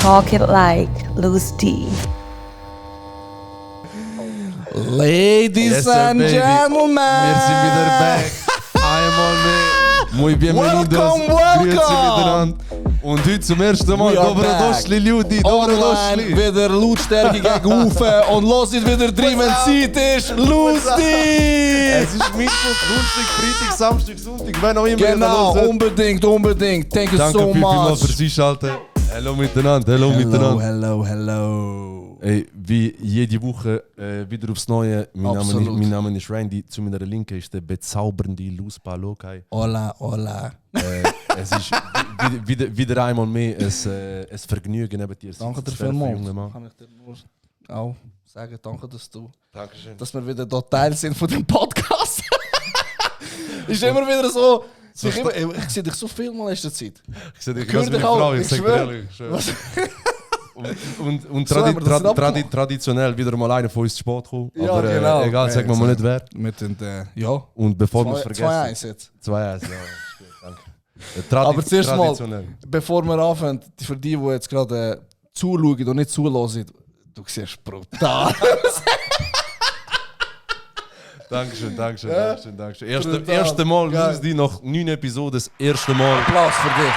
Talk it like Loose D. Ladies and gentlemen! Wir sind wieder back. Einmal mehr. Muy bienvenidos. Welcome! Grüezi miteinander. Und heute zum ersten Mal We are Dobrodošli, ljudi. Online Dobrodošli. wieder Lautstärke gegen Ufe und los es wieder drin, wenn Zeit ist. Lustig! Es ist Mittwoch, Donnerstag, Freitag, Samstag, Sonntag. Wenn auch immer Genau, ihr hört. unbedingt. Thank you Danke so vielmals much. fürs Einschalten. Hallo miteinander, hallo miteinander. Hello. Ey, wie jede Woche wieder aufs Neue. Absolut. Mein Name ist Randy. Zu meiner Linken ist der bezaubernde Luz Palokai. Hola. Es ist wieder einmal mehr ein Vergnügen neben dir. Danke dir zu treffen, vielmals. junger Mann. Kann ich dir nur auch sagen, danke, Dankeschön. dass wir wieder hier Teil sind von dem Podcast. Ist immer wieder so. Ich sehe dich so viel mal in der Zeit. Ich sehe dich Ich höre ganz wie dich eine auch, Frau, ich ich sage dir schwör. ehrlich. Ich schwör. Und So haben wir das nicht abgemacht. traditionell wieder mal einer von uns zu spät gekommen. Ja, Aber genau. egal, sagen wir mal nicht wer. Mit den, ja. Und bevor wir es vergessen. 2-1 jetzt. 2-1, ja. Ist gut, danke. Aber zuerst mal, traditionell. bevor wir anfangen, für die jetzt gerade zuschauen und nicht zulassen, du siehst brutal. Dankeschön. Brutal. Erste Mal, Geil. Luis, die nach 9 Episoden, das erste Mal. Applaus für dich.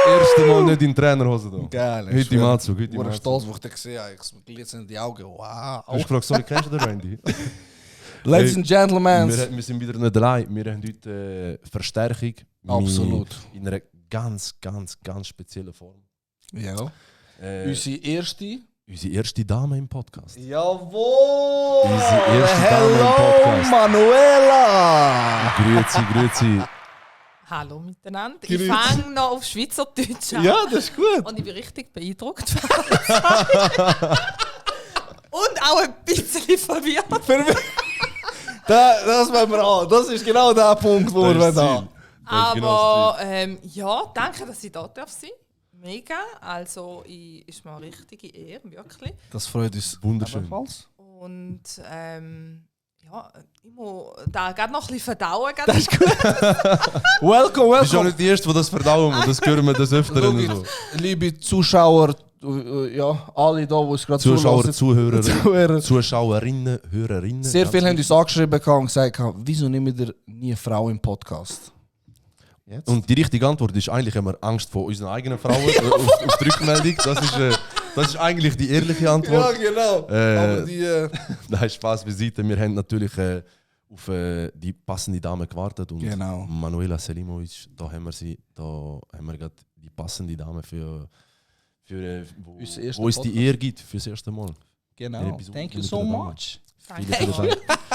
Das erste Mal nicht in Trainerhose da. Geil. Heute im Anzug. Ich bin stolz, wo ich dich sehe. Ich glitze in die Augen. Wow. Hast du gefragt, sorry, kennst du den Randy? Ladies and Gentlemen. Wir sind wieder nicht allein. Wir haben heute Verstärkung. Absolut. In einer ganz speziellen Form. Ja. Äh, Unsere erste. unsere erste Dame im Podcast. Jawohl! Unsere erste Dame im Hello, Podcast. Manuela! Grüezi. Hallo miteinander. Grüezi. Ich fange noch auf Schweizerdeutsch an. Ja, das ist gut. Und ich bin richtig beeindruckt. Und auch ein bisschen verwirrt. Für mich. Das wollen wir an. Das ist genau der Punkt, wo wir Das ist da. das Ziel. Das ist genau das Ziel. Aber ja, danke, dass ich da darf sein. Mega. Also, ist mir eine richtige Ehre, wirklich. Das freut uns Wunderschön. ebenfalls. Und ja, ich muss da gerade noch ein bisschen verdauen. Das ist gut. Welcome. Du bist auch nicht die Erste, die das verdauen muss. Das hören wir des Öfteren. Schau, So. liebe Zuschauer, ja, alle da, die uns gerade Zuschauer, zuhören. Zuhörer, Zuschauerinnen, Hörerinnen. Sehr viele haben uns angeschrieben und gesagt, wieso nehmen wir nie eine Frau im Podcast? Jetzt? Und die richtige Antwort ist eigentlich, haben wir Angst vor unseren eigenen Frauen auf die Rückmeldung. Das ist eigentlich die ehrliche Antwort. genau. Aber die... Nein, Spaß beiseite. Wir haben natürlich auf die passende Dame gewartet. Und Genau. Manuela Selimovic, da haben wir gerade die passende Dame für wo Unser erster wo es die Podcast. Ehre gibt für das erste Mal. Genau. Episode Thank you mit so der Dame. much. Vielen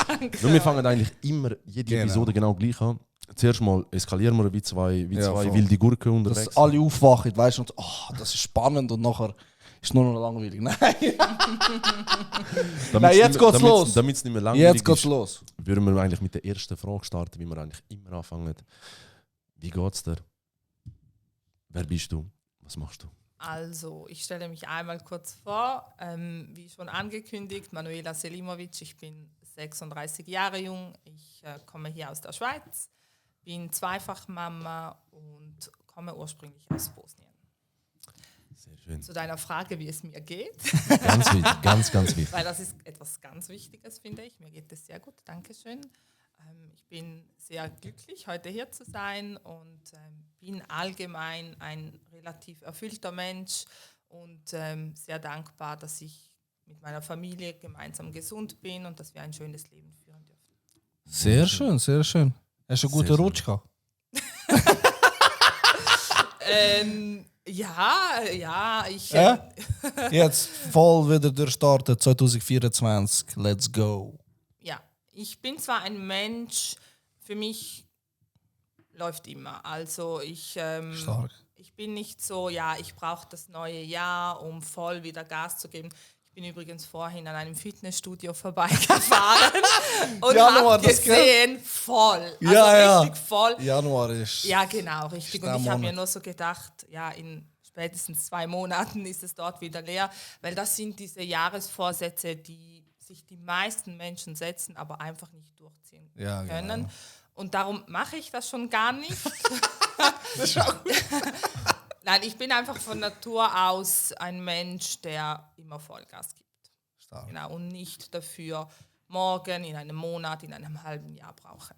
Dank. Nur wir fangen eigentlich immer jede Genau. Episode genau gleich an. Zuerst mal eskalieren wir wie zwei voll. wilde Gurken unterwegs. Dass alle aufwachen, weißt du, und das ist spannend und nachher ist es nur noch langweilig. Nein, Nein, jetzt geht's los. Damit es nicht mehr langweilig jetzt geht's ist, los. würden wir eigentlich mit der ersten Frage starten, wie wir eigentlich immer anfangen. Wie geht's dir? Wer bist du? Was machst du? Also, ich stelle mich einmal kurz vor. Wie schon angekündigt, Manuela Selimovic. Ich bin 36 Jahre jung. Ich komme hier aus der Schweiz, bin Zweifachmama und komme ursprünglich aus Bosnien. Sehr schön. Zu deiner Frage, wie es mir geht, Ganz wichtig, ganz wichtig. weil das ist etwas ganz Wichtiges, finde ich. Mir geht es sehr gut, Dankeschön. Ich bin sehr glücklich, heute hier zu sein und bin allgemein ein relativ erfüllter Mensch und sehr dankbar, dass ich mit meiner Familie gemeinsam gesund bin und dass wir ein schönes Leben führen dürfen. Sehr schön, sehr schön. Hast du einen guten Sehr Rutsch gehabt? Ja, ich... Ja? Jetzt voll wieder durchstarten, 2024. Let's go. Ja, ich bin zwar ein Mensch, für mich läuft immer. Also Stark. ich bin nicht so, ich brauche das neue Jahr, um voll wieder Gas zu geben. Ich bin übrigens vorhin an einem Fitnessstudio vorbeigefahren und Januar, habe das gesehen, voll. Also Ja. richtig voll. Januar ist... Ja, genau, richtig. Der Und ich habe Monat. mir nur so gedacht, in spätestens 2 Monaten ist es dort wieder leer, weil das sind diese Jahresvorsätze, die sich die meisten Menschen setzen, aber einfach nicht durchziehen Ja, können. genau. Und darum mache ich das schon gar nicht. Das ist auch gut. Nein, ich bin einfach von Natur aus ein Mensch, der immer Vollgas gibt. Stark. Genau, und nicht dafür morgen, in einem Monat, in einem halben Jahr brauche.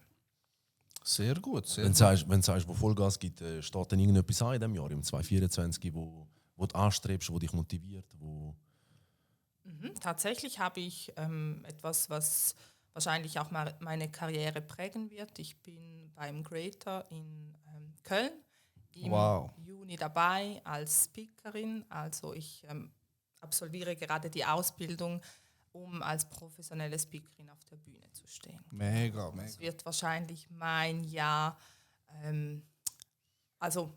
Sehr gut, sehr Wenn gut. du sagst, wo Vollgas gibt, steht dann irgendetwas an in diesem Jahr, im 2024, wo du anstrebst, wo dich motiviert, wo... Tatsächlich habe ich etwas, was wahrscheinlich auch mal meine Karriere prägen wird. Ich bin beim Greater in Köln im Wow. Juni dabei als Speakerin. Also ich absolviere gerade die Ausbildung, um als professionelle Speakerin auf der Bühne zu stehen. Mega, mega. Es wird wahrscheinlich mein Jahr, also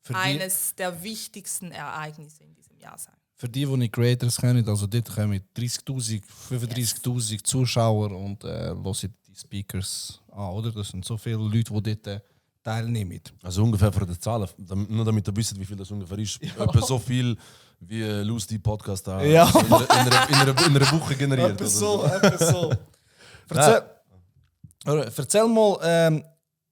Für eines der wichtigsten Ereignisse in diesem Jahr sein. Für die nicht Creators kennen, also dort kommen 30'000, 35'000 Zuschauer und hören die Speakers an, oder? Das sind so viele Leute, die dort teilnehmen. Also ungefähr von den Zahlen, nur damit ihr wisst, wie viel das ungefähr ist. Etwa so viel wie Lusty Podcast da Ja. so in einer Woche generiert. Etwas oder so. Erzähl mal,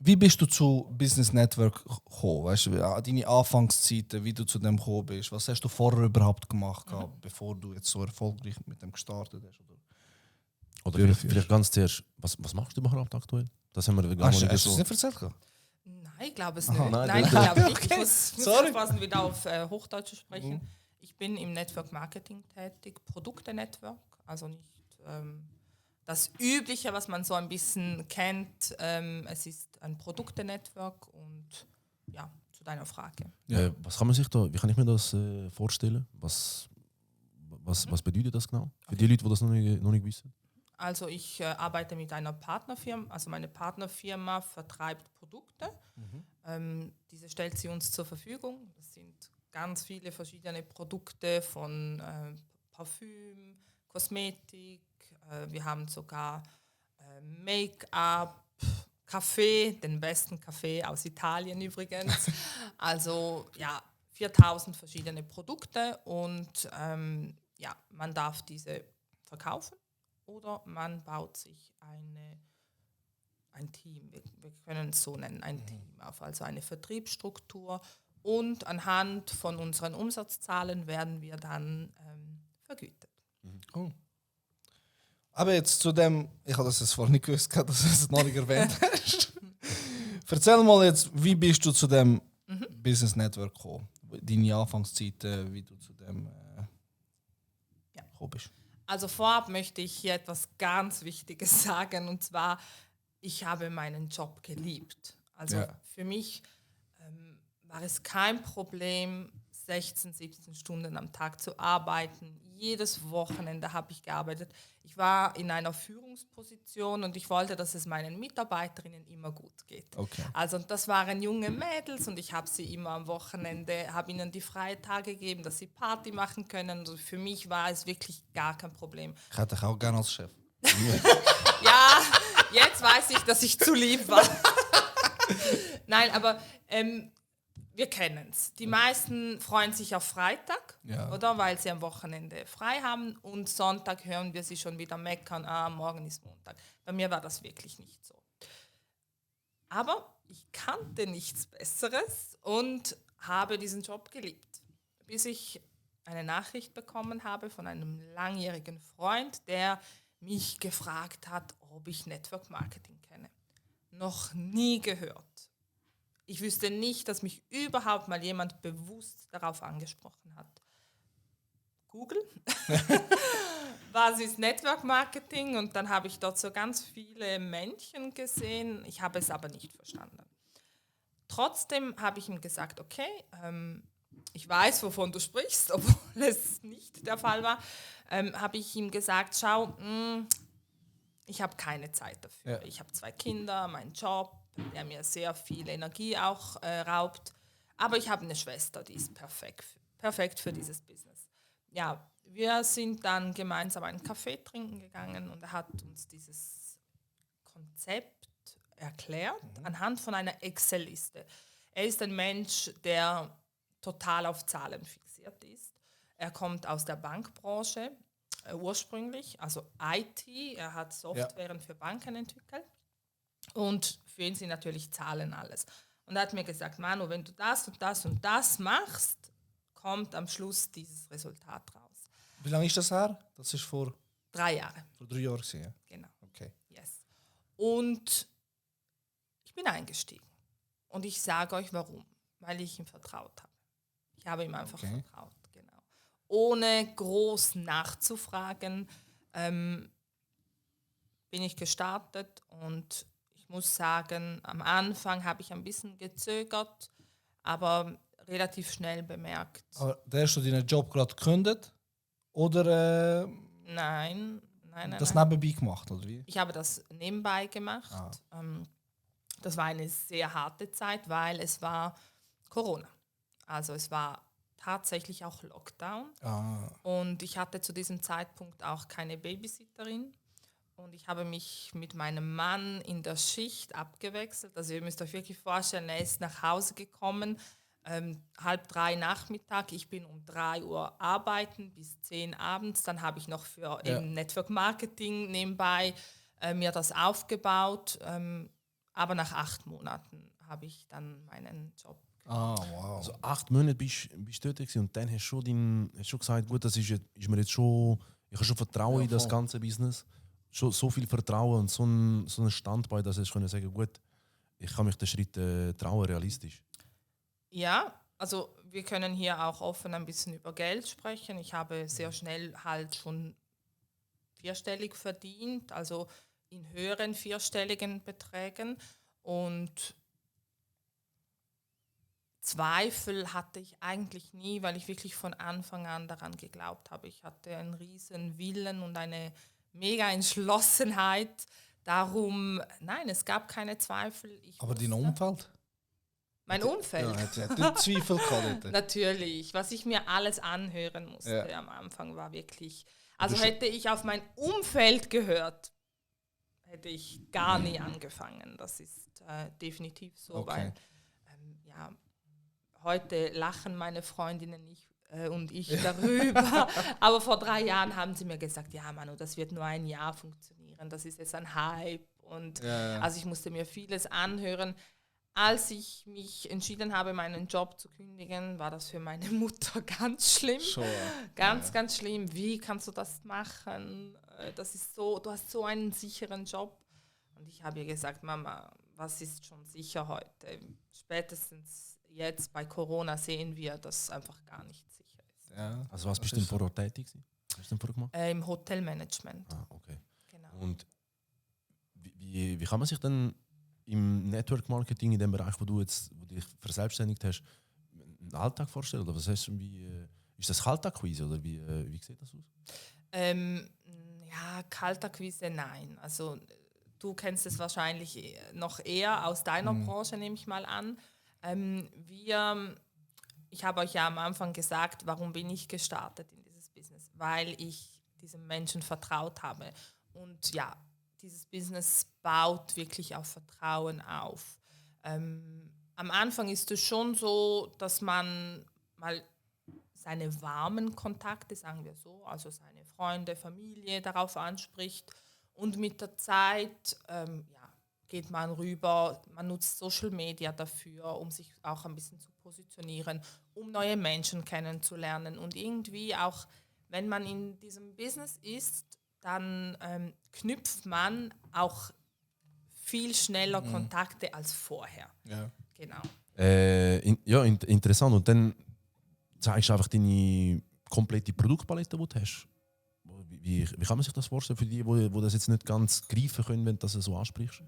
wie bist du zu Business Network gekommen? Weißt du, deine Anfangszeiten, wie du zu dem gekommen bist? Was hast du vorher überhaupt gemacht, bevor du jetzt so erfolgreich mit dem gestartet hast? Oder vielleicht ganz zuerst, was machst du überhaupt aktuell? Das haben wir gar Hast du nicht es so. nicht erzählt? Nein, ich glaube es nicht. Nein, Nein, ich das- glaube nicht. Okay. Ich muss Sorry. aufpassen, wieder auf Hochdeutsch zu sprechen. Ich bin im Network Marketing tätig, Produkte-Network, also nicht das Übliche, was man so ein bisschen kennt. Es ist ein Produkte-Network und ja, zu deiner Frage. Was kann man sich da, wie kann ich mir das vorstellen? Was bedeutet das genau? Für die Leute, die das noch nicht wissen. Also ich arbeite mit einer Partnerfirma, also meine Partnerfirma vertreibt Produkte. Diese stellt sie uns zur Verfügung. Das sind ganz viele verschiedene Produkte von Parfüm, Kosmetik, wir haben sogar Make-up, Kaffee, den besten Kaffee aus Italien übrigens. Also ja, 4000 verschiedene Produkte und ja, man darf diese verkaufen. Oder man baut sich ein Team, wir können es so nennen, ein Team auf, also eine Vertriebsstruktur. Und anhand von unseren Umsatzzahlen werden wir dann vergütet. Oh. Aber jetzt zu dem, ich habe das jetzt vorhin nicht gewusst, dass du es noch nicht erwähnt hast. Erzähl mal jetzt, wie bist du zu dem Business Network gekommen? Deine Anfangszeiten, wie du zu dem gekommen bist. Also vorab möchte ich hier etwas ganz Wichtiges sagen, und zwar, ich habe meinen Job geliebt. Also für mich war es kein Problem, 16, 17 Stunden am Tag zu arbeiten. Jedes Wochenende habe ich gearbeitet. Ich war in einer Führungsposition und ich wollte, dass es meinen Mitarbeiterinnen immer gut geht. Okay. Also das waren junge Mädels und ich habe sie immer am Wochenende, habe ihnen die Freitage gegeben, dass sie Party machen können. Also für mich war es wirklich gar kein Problem. Ich hätte dich auch gerne als Chef. Ja, jetzt weiß ich, dass ich zu lieb war. Nein, aber wir kennen es. Die meisten freuen sich auf Freitag, oder? Weil sie am Wochenende frei haben. Und Sonntag hören wir sie schon wieder meckern, morgen ist Montag. Bei mir war das wirklich nicht so. Aber ich kannte nichts Besseres und habe diesen Job geliebt. Bis ich eine Nachricht bekommen habe von einem langjährigen Freund, der mich gefragt hat, ob ich Network Marketing kenne. Noch nie gehört. Ich wüsste nicht, dass mich überhaupt mal jemand bewusst darauf angesprochen hat. Google, was ist Network Marketing? Und dann habe ich dort so ganz viele Männchen gesehen. Ich habe es aber nicht verstanden. Trotzdem habe ich ihm gesagt, okay, ich weiß, wovon du sprichst, obwohl es nicht der Fall war, habe ich ihm gesagt, schau, ich habe keine Zeit dafür. Ja. Ich habe 2 Kinder, meinen Job, der mir sehr viel Energie auch raubt. Aber ich habe eine Schwester, die ist perfekt für dieses Business. Ja, wir sind dann gemeinsam einen Kaffee trinken gegangen und er hat uns dieses Konzept erklärt anhand von einer Excel-Liste. Er ist ein Mensch, der total auf Zahlen fixiert ist. Er kommt aus der Bankbranche ursprünglich, also IT. Er hat Softwaren für Banken entwickelt. Und für ihn sind natürlich Zahlen alles. Und er hat mir gesagt, Manu, wenn du das und das und das machst, kommt am Schluss dieses Resultat raus. Wie lange ist das her? Das ist vor 3 Jahre, 3 Jahren. Ja? genau. Okay. Yes. Und ich bin eingestiegen. Und ich sage euch warum. Weil ich ihm vertraut habe. Ich habe ihm einfach vertraut, genau. Ohne groß nachzufragen, bin ich gestartet und ich muss sagen, am Anfang habe ich ein bisschen gezögert, aber relativ schnell bemerkt, Aber hast du deinen Job gerade gekündigt? Oder nein. das nein. nebenbei gemacht? Oder wie? Ich habe das nebenbei gemacht. Das war eine sehr harte Zeit, weil es war Corona. Also es war tatsächlich auch Lockdown. Und ich hatte zu diesem Zeitpunkt auch keine Babysitterin. Und ich habe mich mit meinem Mann in der Schicht abgewechselt. Also ihr müsst euch wirklich vorstellen, er ist nach Hause gekommen, 2:30 Nachmittag. Ich bin um 3 Uhr arbeiten bis 10 abends. Dann habe ich noch für eben Network Marketing nebenbei mir das aufgebaut. Aber nach 8 Monaten habe ich dann meinen Job. Wow. Also 8 Monate bist du dort gewesen und dann hast du schon gesagt, gut, das ist mir jetzt schon, ich habe schon Vertrauen in das voll. ganze Business. Schon so viel Vertrauen und so ein Standbein, dass ich können sagen, gut, ich kann mich den Schritt trauen, realistisch. Ja, also wir können hier auch offen ein bisschen über Geld sprechen. Ich habe sehr schnell halt schon 4-stellig verdient, also in höheren 4-stelligen Beträgen. Und Zweifel hatte ich eigentlich nie, weil ich wirklich von Anfang an daran geglaubt habe. Ich hatte einen riesen Willen und eine mega Entschlossenheit. Darum, nein, es gab keine Zweifel. Aber dein wusste- Umfeld? Mein Umfeld? Ja, du Zweifel gehabt dort. Natürlich. Was ich mir alles anhören musste am Anfang war wirklich... Also hätte ich auf mein Umfeld gehört, hätte ich gar nie angefangen. Das ist definitiv so, Okay. weil ja, heute lachen meine Freundinnen und ich darüber. Aber vor 3 Jahren haben sie mir gesagt, ja Manu, das wird nur ein Jahr funktionieren, das ist jetzt ein Hype. Und also ich musste mir vieles anhören. Als ich mich entschieden habe, meinen Job zu kündigen, war das für meine Mutter ganz schlimm. Schon. Ganz schlimm. Wie kannst du das machen? Das ist so, du hast so einen sicheren Job. Und ich habe ihr gesagt, Mama, was ist schon sicher heute? Spätestens jetzt bei Corona sehen wir, dass es einfach gar nicht sicher ist. Ja. Also was bist du denn vorher tätig gewesen? Was hast du denn vorher gemacht? Im Hotelmanagement. Okay. Genau. Und wie kann man sich denn im Network Marketing, in dem Bereich, wo du dich verselbstständigt hast, einen Alltag vorstellen? Oder was hast du, ist das Kaltakquise oder wie sieht das aus? Ja, Kaltakquise, nein. Also du kennst es wahrscheinlich noch eher aus deiner Branche, nehme ich mal an. Ich habe euch ja am Anfang gesagt, warum bin ich gestartet in dieses Business? Weil ich diesem Menschen vertraut habe. Und ja, dieses Business baut wirklich auf Vertrauen auf. Am Anfang ist es schon so, dass man mal seine warmen Kontakte, sagen wir so, also seine Freunde, Familie darauf anspricht. Und mit der Zeit geht man rüber, man nutzt Social Media dafür, um sich auch ein bisschen zu positionieren, um neue Menschen kennenzulernen. Und irgendwie auch, wenn man in diesem Business ist, dann knüpft man auch viel schneller Kontakte als vorher. Ja. Genau. Interessant. Und dann zeigst du einfach deine komplette Produktpalette, die du hast. Wie kann man sich das vorstellen für die, die das jetzt nicht ganz greifen können, wenn du das so ansprichst?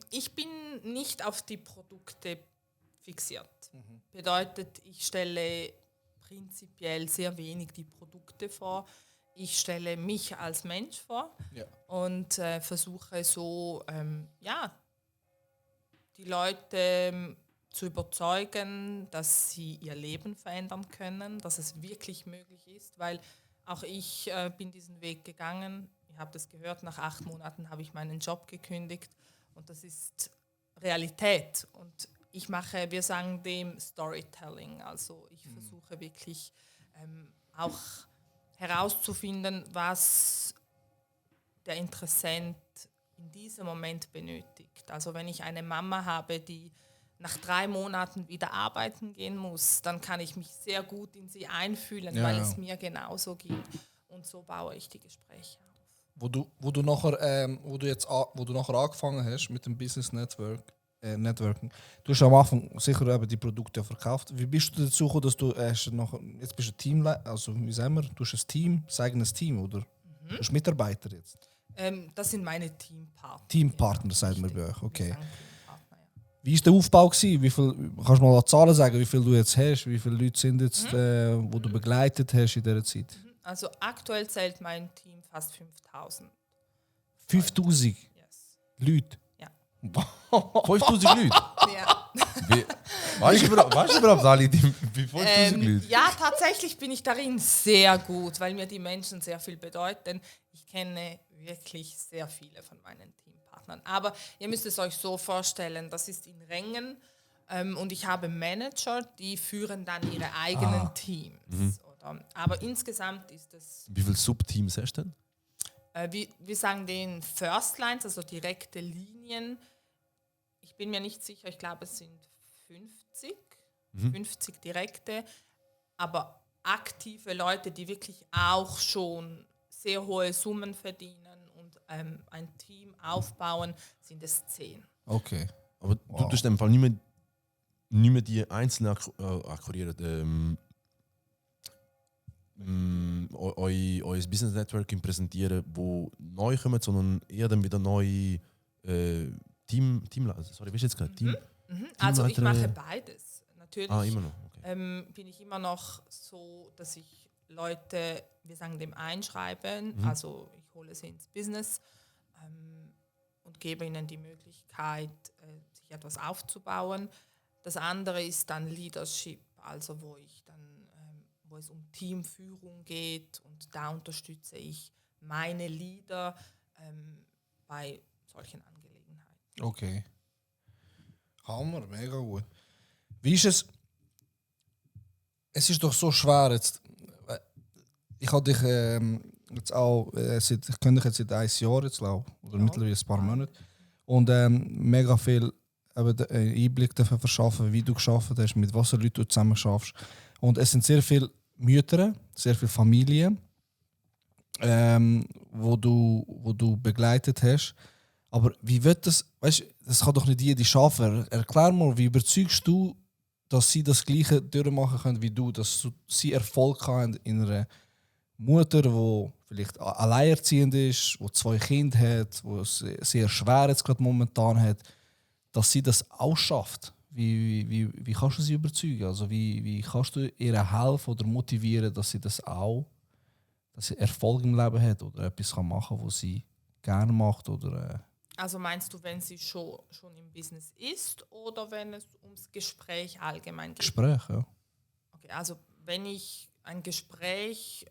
Ich bin nicht auf die Produkte fixiert. Bedeutet, ich stelle prinzipiell sehr wenig die Produkte vor. Ich stelle mich als Mensch vor und versuche so, die Leute zu überzeugen, dass sie ihr Leben verändern können, dass es wirklich möglich ist, weil auch ich bin diesen Weg gegangen. Ihr habt es gehört, nach 8 Monaten habe ich meinen Job gekündigt und das ist Realität. Und wir sagen dem Storytelling, also ich versuche wirklich auch herauszufinden, was der Interessent in diesem Moment benötigt. Also wenn ich eine Mama habe, die nach 3 Monaten wieder arbeiten gehen muss, dann kann ich mich sehr gut in sie einfühlen, Ja, weil ja. es mir genauso geht. Und so baue ich die Gespräche auf. Wo du nachher angefangen hast mit dem Business Networking, du hast am Anfang sicher eben die Produkte ja verkauft. Wie bist du dazu gekommen, dass du jetzt bist du ein Teamleiter, also wie sagen wir, du hast ein Team, ein eigenes Team, oder? Du hast Mitarbeiter jetzt. Das sind meine Teampartner. Teampartner, sagt man richtig. bei euch, okay. Wir sagen Teampartner, ja. Wie war der Aufbau gewesen? Kannst du mal Zahlen sagen, wie viel du jetzt hast? Wie viele Leute sind jetzt, wo du begleitet hast in dieser Zeit? Also aktuell zählt mein Team fast 5000. 5000 Yes. Leute. Ja. 5000 Leute. Ja. Weißt du überhaupt alle, die 5000 Leute? Ja, tatsächlich bin ich darin sehr gut, weil mir die Menschen sehr viel bedeuten. Ich kenne wirklich sehr viele von meinen Teampartnern. Aber ihr müsst es euch so vorstellen, das ist in Rängen und ich habe Manager, die führen dann ihre eigenen Teams. Oder? Aber insgesamt ist es, Wie viele Subteams hast du denn? wir sagen den First Lines, also direkte Linien. Ich bin mir nicht sicher, ich glaube es sind 50 direkte, aber aktive Leute, die wirklich auch schon sehr hohe Summen verdienen und ein Team aufbauen, sind es 10. Okay. Aber du tust in dem Fall nicht mehr die einzelnen akkurieren, euer Business Networking präsentieren, wo neu kommen, sondern eher dann wieder neue Teamleiter. Sorry, wie ist jetzt gerade? Also ich Teamleiter- mache beides. Natürlich Immer noch. Okay. bin ich immer noch so, dass ich Leute, wir sagen dem einschreiben, also ich hole sie ins Business und gebe ihnen die Möglichkeit, sich etwas aufzubauen. Das andere ist dann Leadership, also wo es um Teamführung geht und da unterstütze ich meine Leader bei solchen Angelegenheiten. Okay. Hammer, mega gut. Wie ist es? Es ist doch so schwer jetzt. Ich habe dich jetzt auch, ich kenne dich jetzt seit 1 Jahr jetzt, glaube ich, oder mittlerweile ein paar Monate. Und mega viel Einblick dafür verschaffen, wie du geschafft hast, mit was für Leuten du zusammen schaffst. Und es sind sehr viele Mütter, sehr viele Familien, wo du begleitet hast. Aber wie wird das, weißt du, das kann doch nicht jeder schaffen. Erklär mal, wie überzeugst du, dass sie das Gleiche durchmachen können wie du, dass sie Erfolg haben in einer Mutter, die vielleicht alleinerziehend ist, die 2 Kinder hat, die es sehr schwer jetzt gerade momentan hat, dass sie das auch schafft. Wie kannst du sie überzeugen? Also wie kannst du ihr helfen oder motivieren, dass sie dass sie Erfolg im Leben hat oder etwas machen kann, was sie gerne macht oder Also meinst du, wenn sie schon im Business ist oder wenn es ums Gespräch allgemein geht? Gespräch, ja. Okay, also wenn ich ein Gespräch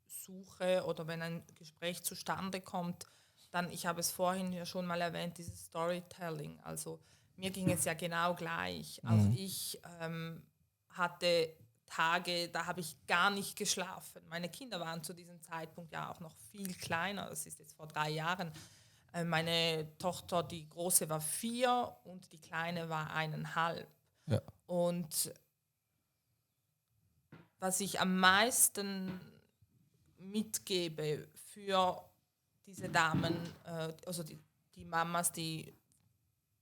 suche oder wenn ein Gespräch zustande kommt, dann, ich habe es vorhin ja schon mal erwähnt, dieses Storytelling. Also mir ging es ja genau gleich. Auch ich hatte Tage, da habe ich gar nicht geschlafen. Meine Kinder waren zu diesem Zeitpunkt ja auch noch viel kleiner. Das ist jetzt vor 3 Jahren. Meine Tochter, die große, war 4 und die kleine war 1,5. Ja. Und was ich am meisten mitgebe für diese Damen, also die Mamas, die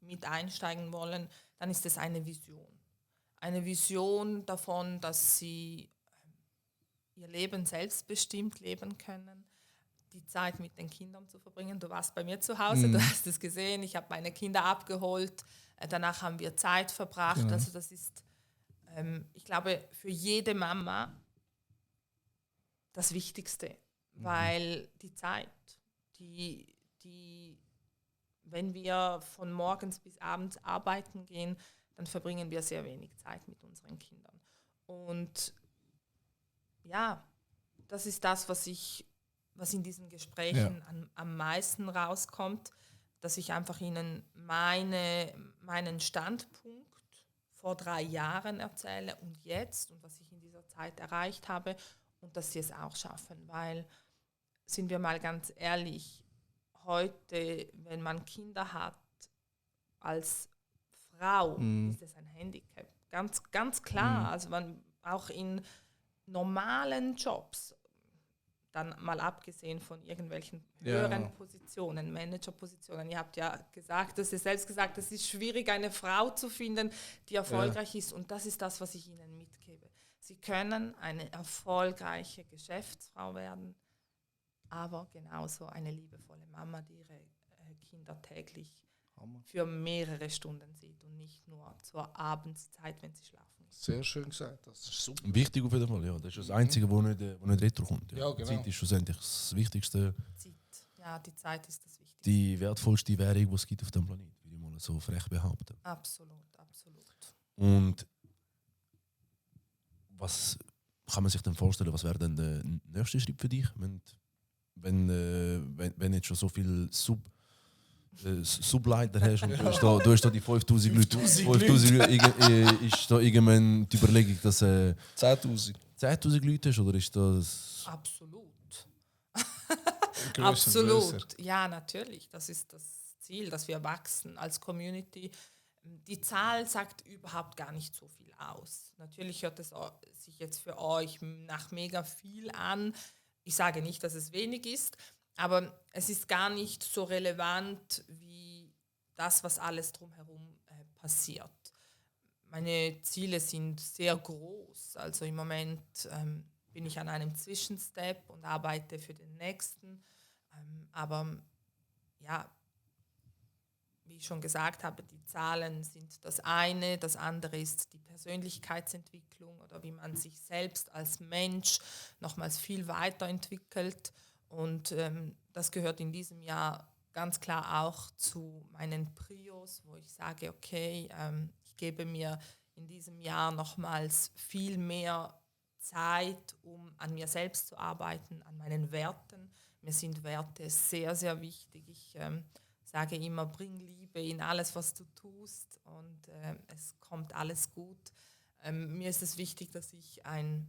mit einsteigen wollen, dann ist es eine Vision. Eine Vision davon, dass sie ihr Leben selbstbestimmt leben können, die Zeit mit den Kindern zu verbringen. Du warst bei mir zu Hause, du hast es gesehen, ich habe meine Kinder abgeholt, danach haben wir Zeit verbracht. Genau. Also das ist, ich glaube, für jede Mama das Wichtigste, weil die Zeit, wenn wir von morgens bis abends arbeiten gehen, dann verbringen wir sehr wenig Zeit mit unseren Kindern. Und ja, das ist das, was in diesen Gesprächen am meisten rauskommt, dass ich einfach ihnen meinen Standpunkt vor 3 Jahren erzähle und jetzt und was ich in dieser Zeit erreicht habe und dass sie es auch schaffen, weil, sind wir mal ganz ehrlich, heute, wenn man Kinder hat, als Frau ist es ein Handicap. Ganz, ganz klar. Also auch in normalen Jobs, dann mal abgesehen von irgendwelchen höheren Positionen, Managerpositionen. Ihr habt ja gesagt, dass ihr selbst gesagt, es ist schwierig, eine Frau zu finden, die erfolgreich ist. Und das ist das, was ich Ihnen mitgebe. Sie können eine erfolgreiche Geschäftsfrau werden, aber genauso eine liebevolle Mama, die ihre Kinder täglich für mehrere Stunden sieht und nicht nur zur Abendszeit, wenn sie schlafen. Sehr schön gesagt, das ist super. Wichtig auf jeden Fall, ja. Das ist das Einzige, wo nicht retro-kommt. Ja. Ja, genau. Zeit ist schlussendlich das Wichtigste, Zeit. Ja, die Zeit ist das Wichtigste. die wertvollste Währung, die es gibt auf dem Planeten, würde ich mal so frech behaupten. Absolut, absolut. Und was kann man sich denn vorstellen, was wäre denn der nächste Schritt für dich, wenn jetzt schon so viel Subleiter hast und du hast da die 5000 Leute. 5000 Leute, ist da irgendwann die Überlegung, dass 10'000. 10.000 Leute hast, oder ist das... Absolut. Grösser, Absolut. grösser. Ja, natürlich. Das ist das Ziel, dass wir wachsen als Community. Die Zahl sagt überhaupt gar nicht so viel aus. Natürlich hört es sich jetzt für euch nach mega viel an. Ich sage nicht, dass es wenig ist, aber es ist gar nicht so relevant wie das, was alles drumherum passiert. Meine Ziele sind sehr groß. Also im Moment bin ich an einem Zwischenstep und arbeite für den nächsten. Aber ja, wie ich schon gesagt habe, die Zahlen sind das eine. Das andere ist die Persönlichkeitsentwicklung oder wie man sich selbst als Mensch nochmals viel weiterentwickelt. Und das gehört in diesem Jahr ganz klar auch zu meinen Prios, wo ich sage, okay, ich gebe mir in diesem Jahr nochmals viel mehr Zeit, um an mir selbst zu arbeiten, an meinen Werten. Mir sind Werte sehr, sehr wichtig. Ich sage immer, bring Liebe in alles, was du tust, und es kommt alles gut. Mir ist es wichtig, dass ich ein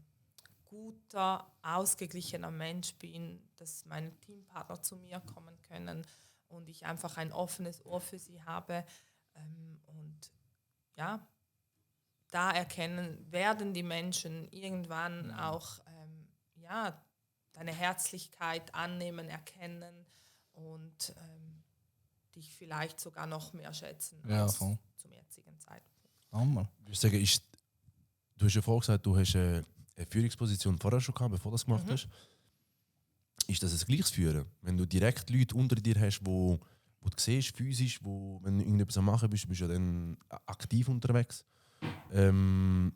guter, ausgeglichener Mensch bin, dass meine Teampartner zu mir kommen können und ich einfach ein offenes Ohr für sie habe. Und ja, da werden die Menschen irgendwann auch deine Herzlichkeit annehmen, erkennen und dich vielleicht sogar noch mehr schätzen als voll. zum jetzigen Zeitpunkt. Hammer. Ich würde sagen, du hast ja vorher gesagt, du hast eine Führungsposition vorher schon gehabt, bevor du das gemacht hast. Ist das ein gleiches Führen? Wenn du direkt Leute unter dir hast, wo du siehst, physisch, wenn du irgendetwas am Machen bist, bist du ja dann aktiv unterwegs. Und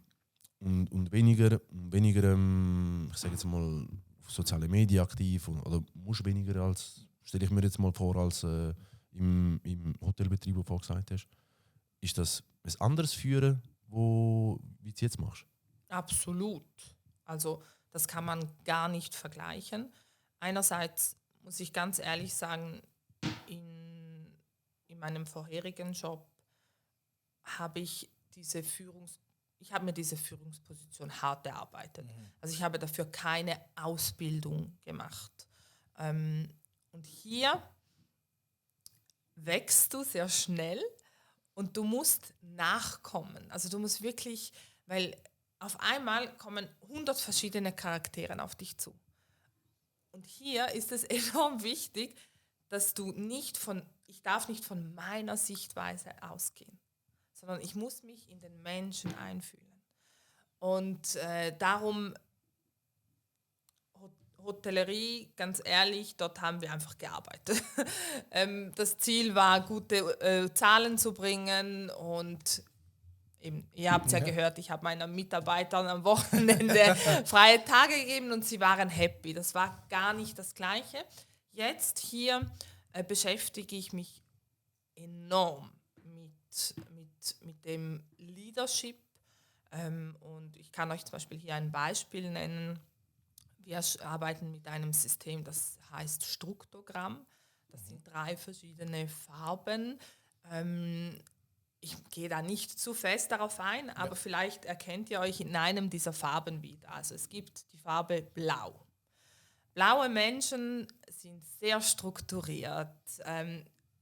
weniger ich sage jetzt mal, auf sozialen Medien aktiv, oder musst weniger als, stelle ich mir jetzt mal vor, als im Hotelbetrieb, wo du vorher gesagt hast. Ist das ein anderes Führen, wie du es jetzt machst? Absolut. Also das kann man gar nicht vergleichen. Einerseits muss ich ganz ehrlich sagen, in meinem vorherigen Job habe ich mir diese Führungsposition hart erarbeitet. Also ich habe dafür keine Ausbildung gemacht. Und hier wächst du sehr schnell und du musst nachkommen. Also du musst wirklich, weil auf einmal kommen 100 verschiedene Charaktere auf dich zu. Und hier ist es enorm wichtig, dass ich darf nicht von meiner Sichtweise ausgehen, sondern ich muss mich in den Menschen einfühlen. Und darum Hotellerie, ganz ehrlich, dort haben wir einfach gearbeitet. Das Ziel war, gute Zahlen zu bringen, und eben, ihr habt es ja gehört, ich habe meinen Mitarbeitern am Wochenende freie Tage gegeben und sie waren happy. Das war gar nicht das Gleiche. Jetzt hier beschäftige ich mich enorm mit dem Leadership, und ich kann euch zum Beispiel hier ein Beispiel nennen. Wir arbeiten mit einem System, das heißt Struktogramm. Das sind 3 verschiedene Farben. Ich gehe da nicht zu fest darauf ein, aber vielleicht erkennt ihr euch in einem dieser Farben wieder. Also es gibt die Farbe Blau. Blaue Menschen sind sehr strukturiert.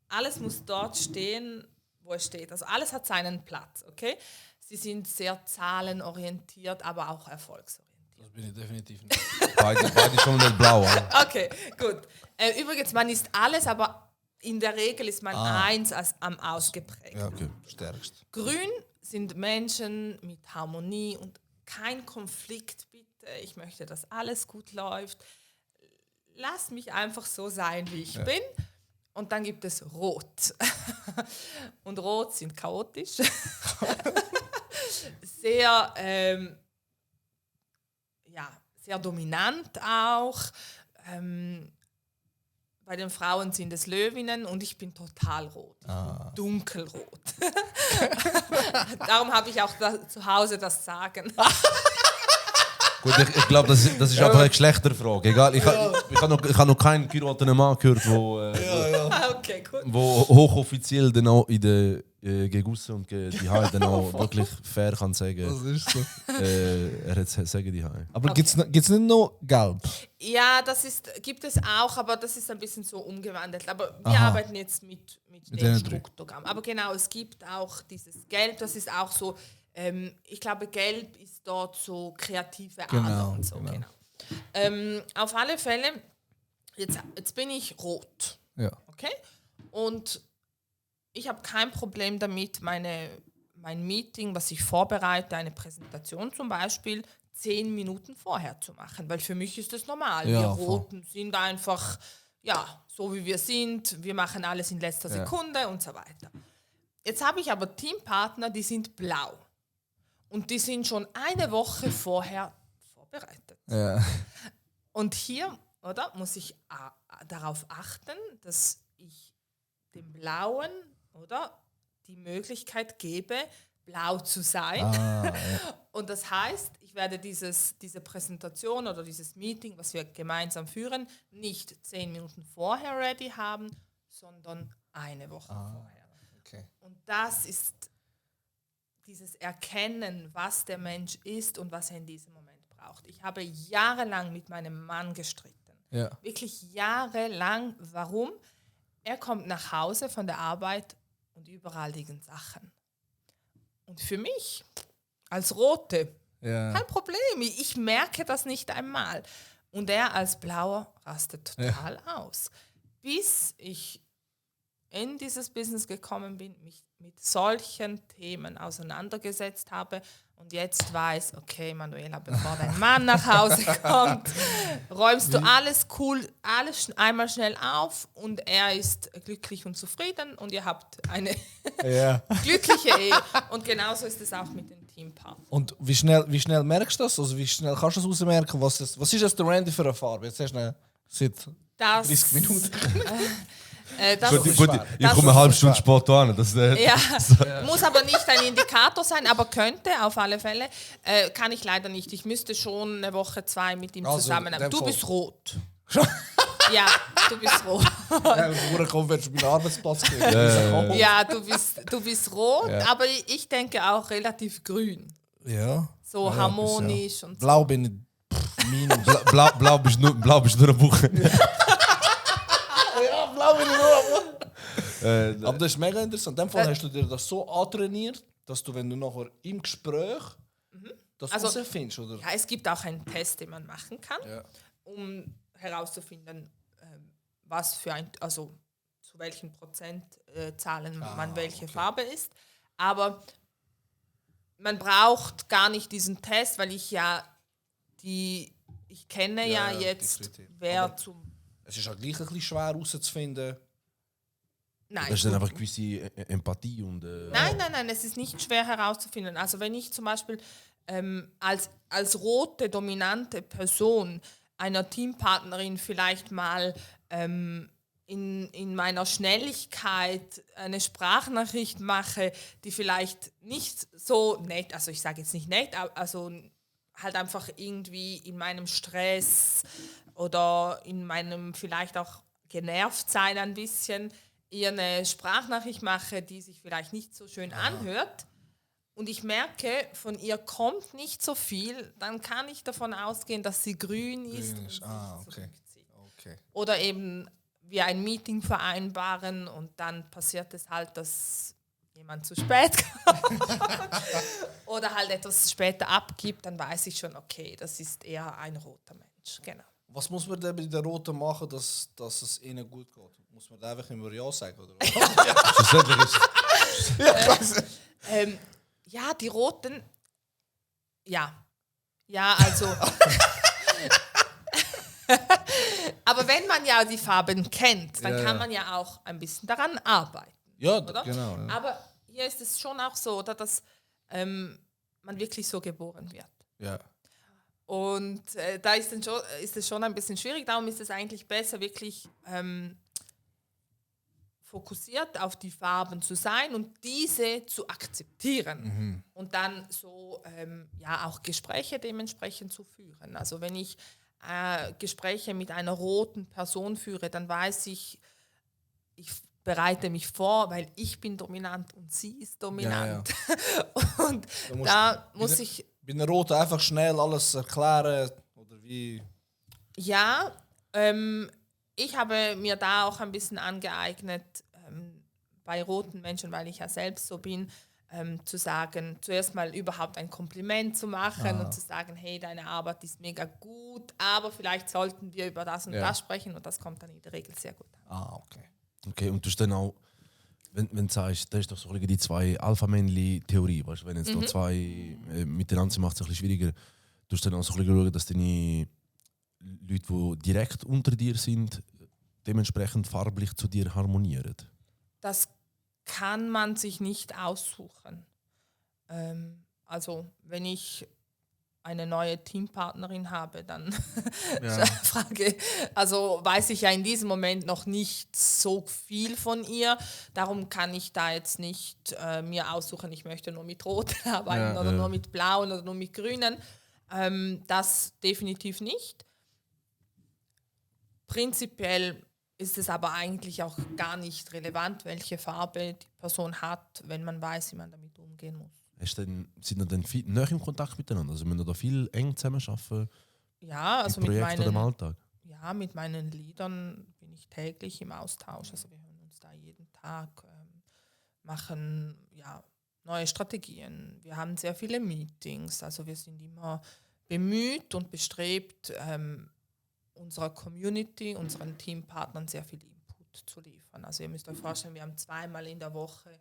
Alles muss dort stehen, wo es steht. Also alles hat seinen Platz, okay? Sie sind sehr zahlenorientiert, aber auch erfolgsorientiert. Das bin ich definitiv nicht. Beide schon nicht blau. Okay, gut. Übrigens, man ist alles, aber in der Regel ist man eins als am ausgeprägt. Ja, okay. Stärkst. Grün sind Menschen mit Harmonie und kein Konflikt, bitte. Ich möchte, dass alles gut läuft. Lass mich einfach so sein, wie ich bin. Und dann gibt es Rot. Und Rot sind chaotisch. Sehr, sehr dominant auch. Bei den Frauen sind es Löwinnen und ich bin total rot. Ich bin dunkelrot. Darum habe ich auch zu Hause das Sagen. Gut, ich glaube, das ist einfach eine Geschlechterfrage. Egal, ich habe noch keinen geheirateten Mann gehört, Okay, gut. wo hochoffiziell dann auch in der Gegusse und die Haie dann auch wirklich fair kann sagen, Das ist so. er hat sagen die Haie. Aber gibt's nicht noch Gelb? Ja, gibt es auch, aber das ist ein bisschen so umgewandelt. Aber wir arbeiten jetzt mit dem Struktogramm. Aber genau, es gibt auch dieses Gelb, das ist auch so, ich glaube, Gelb ist dort so kreative Ader und so. Genau. Auf alle Fälle, jetzt bin ich rot. Ja. Okay? Und ich habe kein Problem damit, mein Meeting, was ich vorbereite, eine Präsentation zum Beispiel, 10 Minuten vorher zu machen. Weil für mich ist das normal. Ja, wir Roten sind einfach, so wie wir sind. Wir machen alles in letzter Sekunde und so weiter. Jetzt habe ich aber Teampartner, die sind blau. Und die sind schon eine Woche vorher vorbereitet. Ja. Und hier, oder, muss ich darauf achten, dass ich dem Blauen, oder, die Möglichkeit gebe, blau zu sein. Und das heißt, ich werde diese Präsentation oder dieses Meeting, was wir gemeinsam führen, nicht 10 Minuten vorher ready haben, sondern eine Woche vorher. Okay. Und das ist dieses Erkennen, was der Mensch ist und was er in diesem Moment braucht. Ich habe jahrelang mit meinem Mann gestritten. Ja. Wirklich jahrelang. Warum? Er kommt nach Hause von der Arbeit und überall liegen Sachen. Und für mich, als Rote, kein Problem. Ich merke das nicht einmal. Und er als Blauer rastet total aus. Bis ich in dieses Business gekommen bin, mich mit solchen Themen auseinandergesetzt habe und jetzt weiß, okay, Manuela, bevor dein Mann nach Hause kommt, räumst du alles cool, alles einmal schnell auf und er ist glücklich und zufrieden und ihr habt eine glückliche Ehe. Und genauso ist es auch mit den Teampartnern. Und wie schnell merkst du das? Also wie schnell kannst du das ausmerken? Was ist das der Randy für eine Farbe? Jetzt hast du seit 30 Minuten. Gut, ich komme eine halbe Stunde später an. Muss aber nicht ein Indikator sein, aber könnte auf alle Fälle. Kann ich leider nicht. Ich müsste schon eine Woche, 2 mit ihm zusammenarbeiten. Du bist rot. Ja, du bist rot. Woher kommt, wenn du meinen Arbeitsplatz kriegst? Ja, du bist rot, aber ich denke auch relativ grün. Ja. So harmonisch und so. Blau bin ich minus. Blau bist du nur eine Woche. Ja, blau bin ich nur. Aber das ist mega interessant. In dem Fall hast du dir das so antrainiert, dass du, wenn du nachher im Gespräch das herausfindest, oder? Ja, es gibt auch einen Test, den man machen kann, um herauszufinden, was für zu welchen Prozentzahlen man welche Farbe ist. Aber man braucht gar nicht diesen Test, weil ich kenne jetzt, wer zum... Es ist auch gleich ein bisschen schwer herauszufinden. Nein, das ist dann einfach gewisse Empathie und... Nein, es ist nicht schwer herauszufinden. Also wenn ich zum Beispiel als rote, dominante Person einer Teampartnerin vielleicht mal in meiner Schnelligkeit eine Sprachnachricht mache, die vielleicht nicht so nett, also ich sage jetzt nicht nett, also halt einfach irgendwie in meinem Stress oder in meinem vielleicht auch genervt sein ein bisschen, ihr eine Sprachnachricht mache, die sich vielleicht nicht so schön anhört und ich merke, von ihr kommt nicht so viel, dann kann ich davon ausgehen, dass sie grün ist und sich zurückzieht. Okay. Oder eben wir ein Meeting vereinbaren und dann passiert es halt, dass jemand zu spät kommt oder halt etwas später abgibt, dann weiß ich schon, okay, das ist eher ein roter Mensch. Genau. Was muss man denn bei den Roten machen, dass es ihnen gut geht? Muss man da einfach immer Ja sagen? Oder? Schlussendlich ist Ja, die Roten, ja. Ja, also. Aber wenn man ja die Farben kennt, dann kann man ja auch ein bisschen daran arbeiten. Ja, oder? genau. Ja. Aber hier ist es schon auch so, oder, dass man wirklich so geboren wird. Ja. Und da ist es schon ein bisschen schwierig. Darum ist es eigentlich besser, wirklich fokussiert auf die Farben zu sein und diese zu akzeptieren. Und dann so auch Gespräche dementsprechend zu führen. Also wenn ich Gespräche mit einer roten Person führe, dann weiß ich bereite mich vor, weil ich bin dominant und sie ist dominant. Ja. Und da muss ich... Bei einer Roten einfach schnell alles erklären oder wie? Ja, ich habe mir da auch ein bisschen angeeignet, bei roten Menschen, weil ich ja selbst so bin, zu sagen, zuerst mal überhaupt ein Kompliment zu machen und zu sagen, hey, deine Arbeit ist mega gut, aber vielleicht sollten wir über das und das sprechen und das kommt dann in der Regel sehr gut an. Okay. Okay, und du hast dann auch, wenn du sagst, das ist doch so die zwei Alpha-Männchen-Theorie, weißt du, wenn jetzt da zwei miteinander sind, macht es ein bisschen schwieriger. Du hast dann auch so ein bisschen schauen, dass deine Leute, die direkt unter dir sind, dementsprechend farblich zu dir harmonieren. Das kann man sich nicht aussuchen. Also wenn ich eine neue Teampartnerin habe, dann weiß ich ja in diesem Moment noch nicht so viel von ihr. Darum kann ich da jetzt nicht mir aussuchen, ich möchte nur mit Roten arbeiten oder nur mit Blauen oder nur mit Grünen. Das definitiv nicht. Prinzipiell ist es aber eigentlich auch gar nicht relevant, welche Farbe die Person hat, wenn man weiß, wie man damit umgehen muss. Sind ihr dann viel näher im Kontakt miteinander? Also müssen wir da viel eng zusammenarbeiten? Ja, also im Projekt oder im Alltag? Ja, mit meinen Leadern bin ich täglich im Austausch. Also wir hören uns da jeden Tag, machen neue Strategien. Wir haben sehr viele Meetings. Also wir sind immer bemüht und bestrebt, unserer Community, unseren Teampartnern sehr viel Input zu liefern. Also ihr müsst euch vorstellen, wir haben 2-mal in der Woche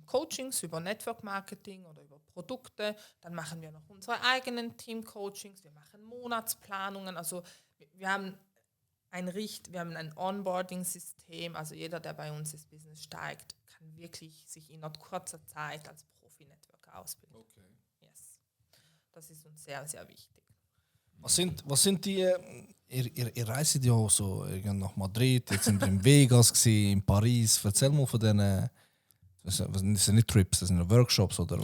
Coachings über Network Marketing oder über Produkte. Dann machen wir noch unsere eigenen Team-Coachings. Wir machen Monatsplanungen. Also wir haben ein Onboarding-System. Also jeder, der bei uns ins Business steigt, kann wirklich sich in kurzer Zeit als Profi-Networker ausbilden. Okay. Yes. Das ist uns sehr, sehr wichtig. Was sind die... Ihr reist ja so nach Madrid, jetzt sind wir in Vegas gewesen, in Paris. Erzähl mal von diesen... Das sind nicht Trips, das sind Workshops oder?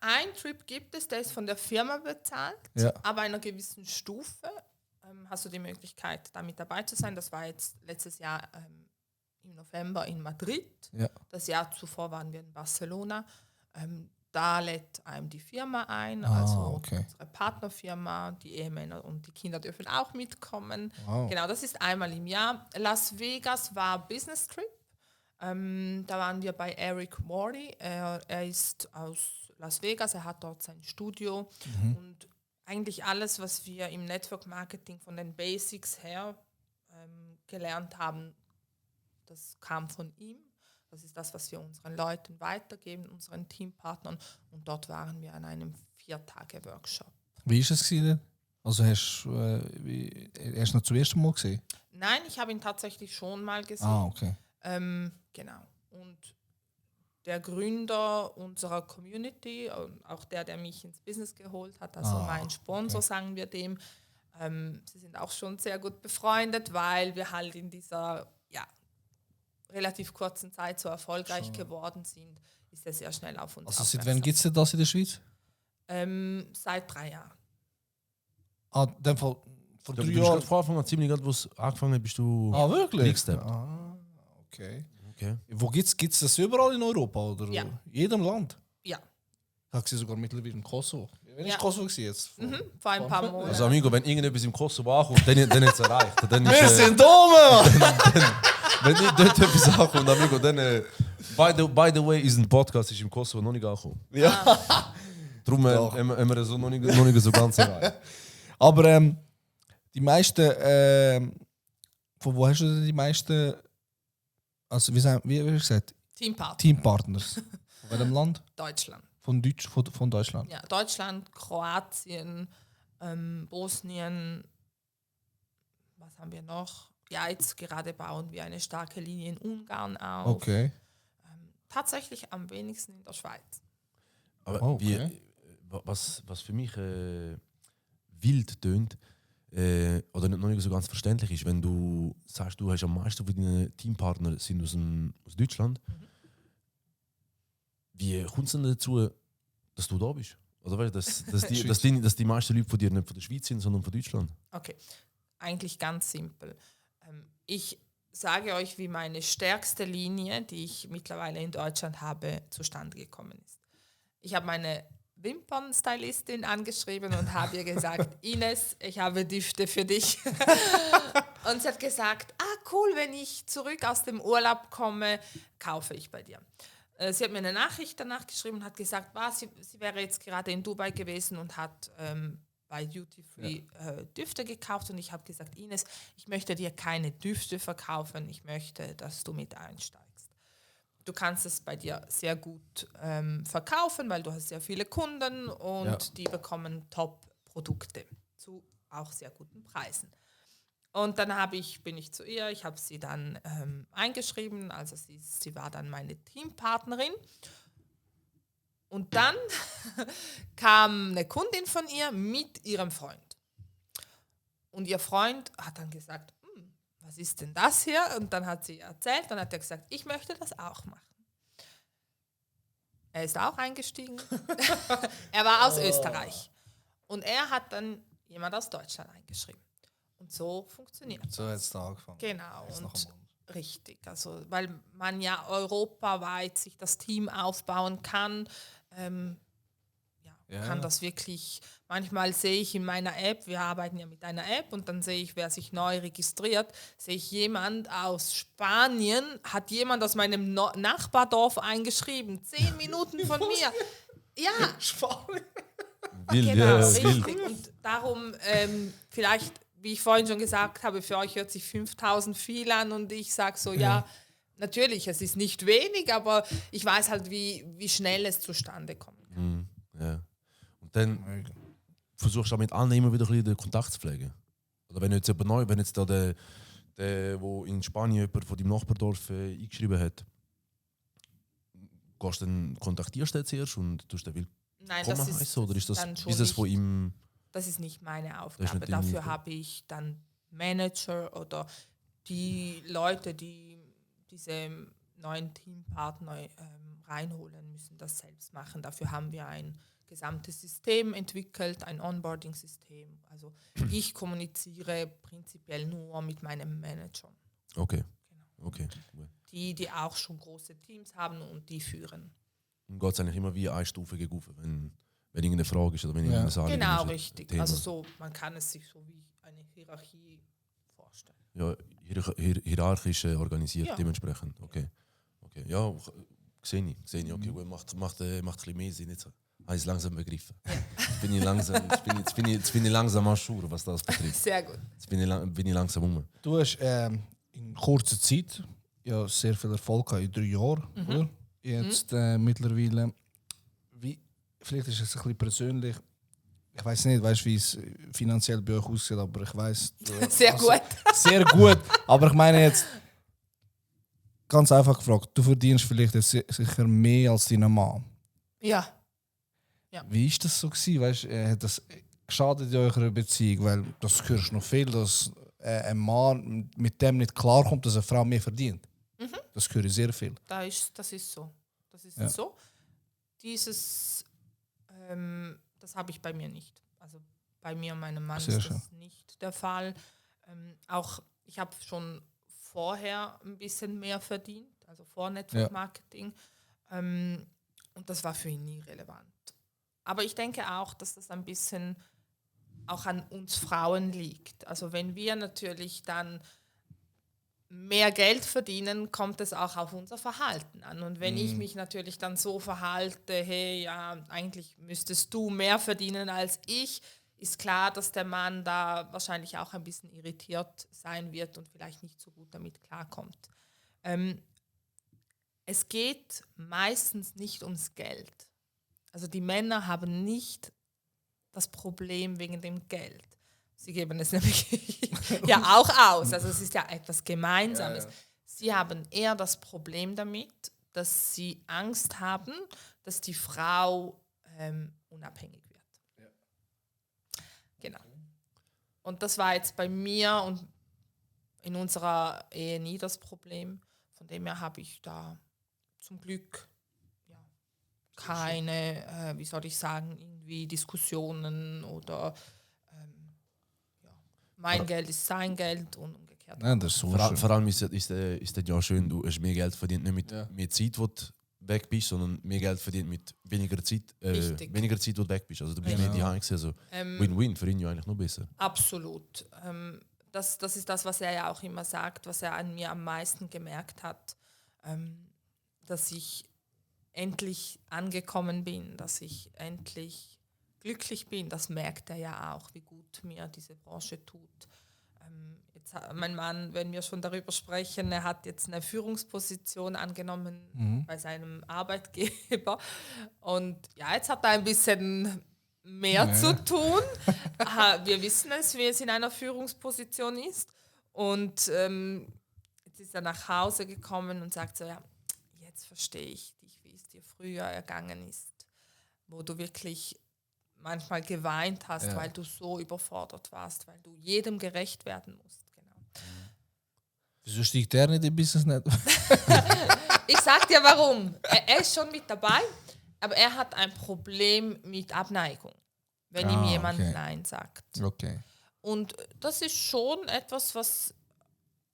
Ein Trip gibt es, der ist von der Firma bezahlt, aber einer gewissen Stufe hast du die Möglichkeit, da mit dabei zu sein. Das war jetzt letztes Jahr im November in Madrid. Ja. Das Jahr zuvor waren wir in Barcelona. Da lädt einem die Firma ein, unsere Partnerfirma, die Ehemänner und die Kinder dürfen auch mitkommen. Wow. Genau, das ist einmal im Jahr. Las Vegas war Business Trip. Da waren wir bei Eric Worley. Er ist aus Las Vegas, er hat dort sein Studio. Und eigentlich alles, was wir im Network Marketing von den Basics her gelernt haben, das kam von ihm. Das ist das, was wir unseren Leuten weitergeben, unseren Teampartnern. Und dort waren wir an einem 4-Tage-Workshop. Wie war es denn? Also hast du noch zum ersten Mal gesehen? Nein, ich habe ihn tatsächlich schon mal gesehen. Okay. Genau. Und der Gründer unserer Community, auch der mich ins Business geholt hat, also mein Sponsor, sagen wir dem, sie sind auch schon sehr gut befreundet, weil wir halt in dieser relativ kurzen Zeit so erfolgreich geworden sind, ist er sehr schnell auf uns aufmerksam. Also seit wann gibt es das in der Schweiz? Seit 3 Jahren. In dem Fall vor 3 Jahren? Du bist von Anfang an ziemlich gerade, wo es angefangen hat, bist du... Wirklich? Okay. Wo gibt's das überall in Europa? Oder in jedem Land? Ja. Ich habe sogar mittlerweile in Kosovo. Wann war Kosovo jetzt? Vor ein paar Monaten. Also Amigo, wenn irgendetwas im Kosovo ankommt, dann hat es erreicht. Wir sind dumm! Wenn nicht dort etwas ankommt, Amigo, dann By the way, unser Podcast ist im Kosovo noch nicht angekommen. Ja. Darum Doch. haben wir so noch nicht so ganz erreicht. Aber die meisten, von wo hast du denn die meisten, also wie hast du gesagt, Teampartner. Teampartners? Von welchem Land? Deutschland. Von Deutschland. Ja, Deutschland, Kroatien, Bosnien, was haben wir noch? Ja, jetzt gerade bauen wir eine starke Linie in Ungarn auf. Okay. Tatsächlich am wenigsten in der Schweiz. Aber Oh, okay. was für mich wild tönt, oder noch nicht so ganz verständlich ist, wenn du sagst, du hast am meisten von deinen Teampartnern sind aus Deutschland. Wie kommt es denn dazu, dass du da bist? Oder weißt, dass die meisten Leute von dir nicht von der Schweiz sind, sondern von Deutschland? Okay, eigentlich ganz simpel. Ich sage euch, wie meine stärkste Linie, die ich mittlerweile in Deutschland habe, zustande gekommen ist. Ich habe meine Wimpernstylistin angeschrieben und habe ihr gesagt, Ines, ich habe Düfte für dich. Und sie hat gesagt, cool, wenn ich zurück aus dem Urlaub komme, kaufe ich bei dir. Sie hat mir eine Nachricht danach geschrieben und hat gesagt, sie wäre jetzt gerade in Dubai gewesen und hat bei Duty Free Düfte gekauft. Und ich habe gesagt, Ines, ich möchte dir keine Düfte verkaufen, ich möchte, dass du mit einsteigst. Du kannst es bei dir sehr gut verkaufen, weil du hast sehr viele Kunden und die bekommen Top-Produkte zu auch sehr guten Preisen. Und dann bin ich zu ihr, ich habe sie dann eingeschrieben, also sie war dann meine Teampartnerin. Und dann kam eine Kundin von ihr mit ihrem Freund. Und ihr Freund hat dann gesagt, was ist denn das hier? Und dann hat sie erzählt, dann hat er gesagt, ich möchte das auch machen. Er ist auch eingestiegen. Er war aus Österreich. Und er hat dann jemand aus Deutschland eingeschrieben. Und so funktioniert So hat es da angefangen. Genau. Jetzt noch einmal. Richtig. Also, weil man ja europaweit sich das Team aufbauen kann, kann das wirklich, manchmal sehe ich in meiner App, wir arbeiten ja mit einer App und dann sehe ich, wer sich neu registriert, sehe ich jemand aus Spanien, hat jemand aus meinem Nachbardorf eingeschrieben, 10 Minuten von mir. Ja, Spanien. Wild, genau, ja, richtig. wild. Und darum, vielleicht, wie ich vorhin schon gesagt habe, für euch hört sich 5.000 viel an und ich sage so, ja, natürlich, es ist nicht wenig, aber ich weiß halt, wie schnell es zustande kommt. Ja. Und dann versuchst du auch mit allen immer wieder ein bisschen den Kontakt zu pflegen. Oder wenn jetzt jemand neu, wenn jetzt da der wo in Spanien jemand von deinem Nachbardorf eingeschrieben hat, kontaktierst du den zuerst und tust den Nein, willkommen das ist heißen? Oder ist das dann schon dieses von nicht, ihm? das ist nicht meine ist Aufgabe. nicht Dafür deine- habe ich dann Manager oder die Leute, die diese neuen Teampartner reinholen, müssen das selbst machen. Dafür haben wir ein gesamtes System entwickelt, ein Onboarding-System. Also ich kommuniziere prinzipiell nur mit meinem Manager. Okay. Genau. Okay. Gut. Die auch schon große Teams haben und die führen. Dann geht es eigentlich immer wie eine Stufe gegen rauf, wenn irgendeine Frage ist oder wenn irgendeine Anliegen Genau, ist, richtig. Thema. Also so, man kann es sich so wie eine Hierarchie vorstellen. Ja, hierarchisch organisiert Ja. dementsprechend. Okay. Ja, sehe ich. Okay, gut, macht ein bisschen mehr Sinn. Jetzt habe ich es langsam begriffen. Jetzt bin ich langsam an Schur, was das betrifft. Sehr gut. Jetzt bin ich langsam rum. Du hast in kurzer Zeit ja sehr viel Erfolg gehabt, in 3 Jahren. Oder? Jetzt mittlerweile, vielleicht ist es ein bisschen persönlich, ich weiß nicht, wie es finanziell bei euch aussieht, aber ich weiß. Sehr gut. Sehr gut. Aber ich meine jetzt, ganz einfach gefragt, du verdienst vielleicht jetzt sicher mehr als dein Mann. Ja. Wie ist das so gewesen? Weißt, hat das geschadet in eurer Beziehung? Weil das hörst du noch viel, dass ein Mann mit dem nicht klarkommt, dass eine Frau mehr verdient. Das höre ich sehr viel. Das ist so. Das ist Ja. so. Das habe ich bei mir nicht. Also bei mir und meinem Mann Sehr ist schön. das nicht der Fall. Auch ich habe schon vorher ein bisschen mehr verdient, also vor Network Marketing. Und das war für ihn nie relevant. Aber ich denke auch, dass das ein bisschen auch an uns Frauen liegt. Also wenn wir natürlich dann mehr Geld verdienen, kommt es auch auf unser Verhalten an. Und wenn ich mich natürlich dann so verhalte, hey, ja, eigentlich müsstest du mehr verdienen als ich, ist klar, dass der Mann da wahrscheinlich auch ein bisschen irritiert sein wird und vielleicht nicht so gut damit klarkommt. Es geht meistens nicht ums Geld. Also die Männer haben nicht das Problem wegen dem Geld. Sie geben es nämlich ja auch aus. Also es ist ja etwas Gemeinsames. Ja. Sie haben eher das Problem damit, dass sie Angst haben, dass die Frau unabhängig wird. Ja. Genau. Und das war jetzt bei mir und in unserer Ehe nie das Problem. Von dem her habe ich da zum Glück keine, wie soll ich sagen, irgendwie Diskussionen oder mein Geld ist sein Geld und umgekehrt. Ja, das ist so schön. Vor allem ist es ja schön, du hast mehr Geld verdient, nicht mit Ja. mehr Zeit, wo du weg bist, sondern mehr Geld verdient mit weniger Zeit, Richtig. wo du weg bist. Also du bist Richtig. mehr daheim gewesen, also Win-Win, für ihn ja eigentlich noch besser. Absolut. Das ist das, was er ja auch immer sagt, was er an mir am meisten gemerkt hat, dass ich endlich angekommen bin, dass ich endlich glücklich bin. Das merkt er ja auch, wie gut mir diese Branche tut. Jetzt mein Mann, wenn wir schon darüber sprechen, er hat jetzt eine Führungsposition angenommen bei seinem Arbeitgeber. Und ja, jetzt hat er ein bisschen mehr zu tun. Wir wissen es, wie es in einer Führungsposition ist. Und jetzt ist er nach Hause gekommen und sagt so, ja, jetzt verstehe ich dich, wie es dir früher ergangen ist, wo du wirklich manchmal geweint hast, weil du so überfordert warst, weil du jedem gerecht werden musst. Genau. Wieso steigt der nicht im Business Network? Ich sag dir warum. Er ist schon mit dabei, aber er hat ein Problem mit Abneigung, wenn ihm jemand okay. Nein sagt. Okay. Und das ist schon etwas, was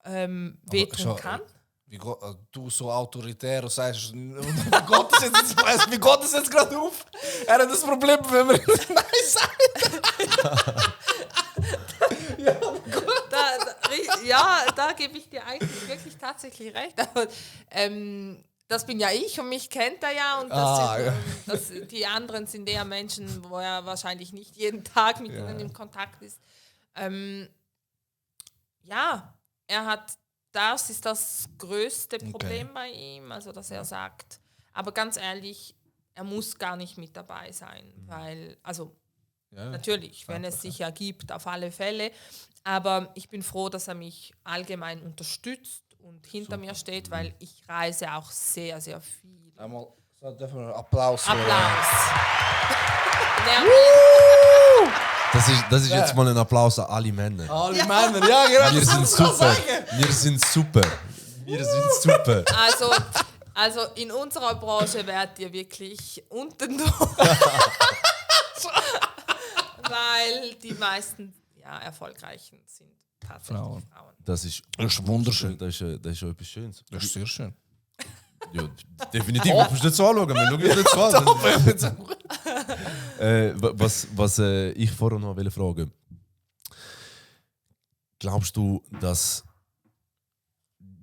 wehtun kann. Du so autoritär und sagst, wie geht das jetzt gerade auf? Er hat das Problem, wenn wir Nein sagen. Da gebe ich dir eigentlich wirklich tatsächlich recht. Aber, das bin ja ich und mich kennt er ja. Und die anderen sind eher Menschen, wo er wahrscheinlich nicht jeden Tag mit ihnen in Kontakt ist. Er hat, das ist das größte Problem bei ihm, also dass er sagt, aber ganz ehrlich, er muss gar nicht mit dabei sein, weil, also natürlich, wenn es sich ergibt, auf alle Fälle, aber ich bin froh, dass er mich allgemein unterstützt und hinter mir steht, weil ich reise auch sehr, sehr viel. Einmal, so dürfen wir einen Applaus. Applaus. Das ist jetzt mal ein Applaus an alle Männer. Alle Männer, ja genau. Wir sind super. Wir sind super. Also in unserer Branche werdet ihr wirklich unten durch. Weil die meisten Erfolgreichen sind tatsächlich Frauen. Das ist wunderschön. Das ist schon etwas Schönes. Das ist sehr schön. Ja, definitiv. Du musst nicht so anschauen. Wir schauen nicht so an. Was ich vorher noch fragen wollte. Glaubst du, dass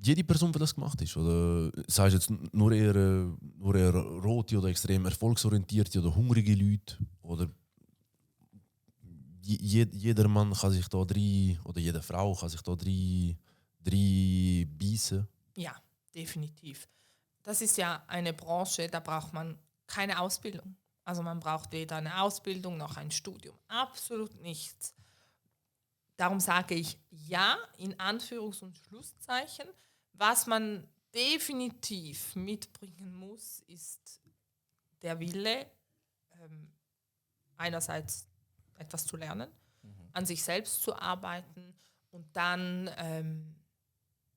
jede Person, die das gemacht ist, oder sagst du jetzt nur eher rote oder extrem erfolgsorientierte oder hungrige Leute, oder jeder Mann kann sich da drin, oder jede Frau kann sich da drin beißen? Ja, definitiv. Das ist ja eine Branche, da braucht man keine Ausbildung. Also man braucht weder eine Ausbildung noch ein Studium. Absolut nichts. Darum sage ich ja, in Anführungs- und Schlusszeichen. Was man definitiv mitbringen muss, ist der Wille, einerseits etwas zu lernen, an sich selbst zu arbeiten und dann,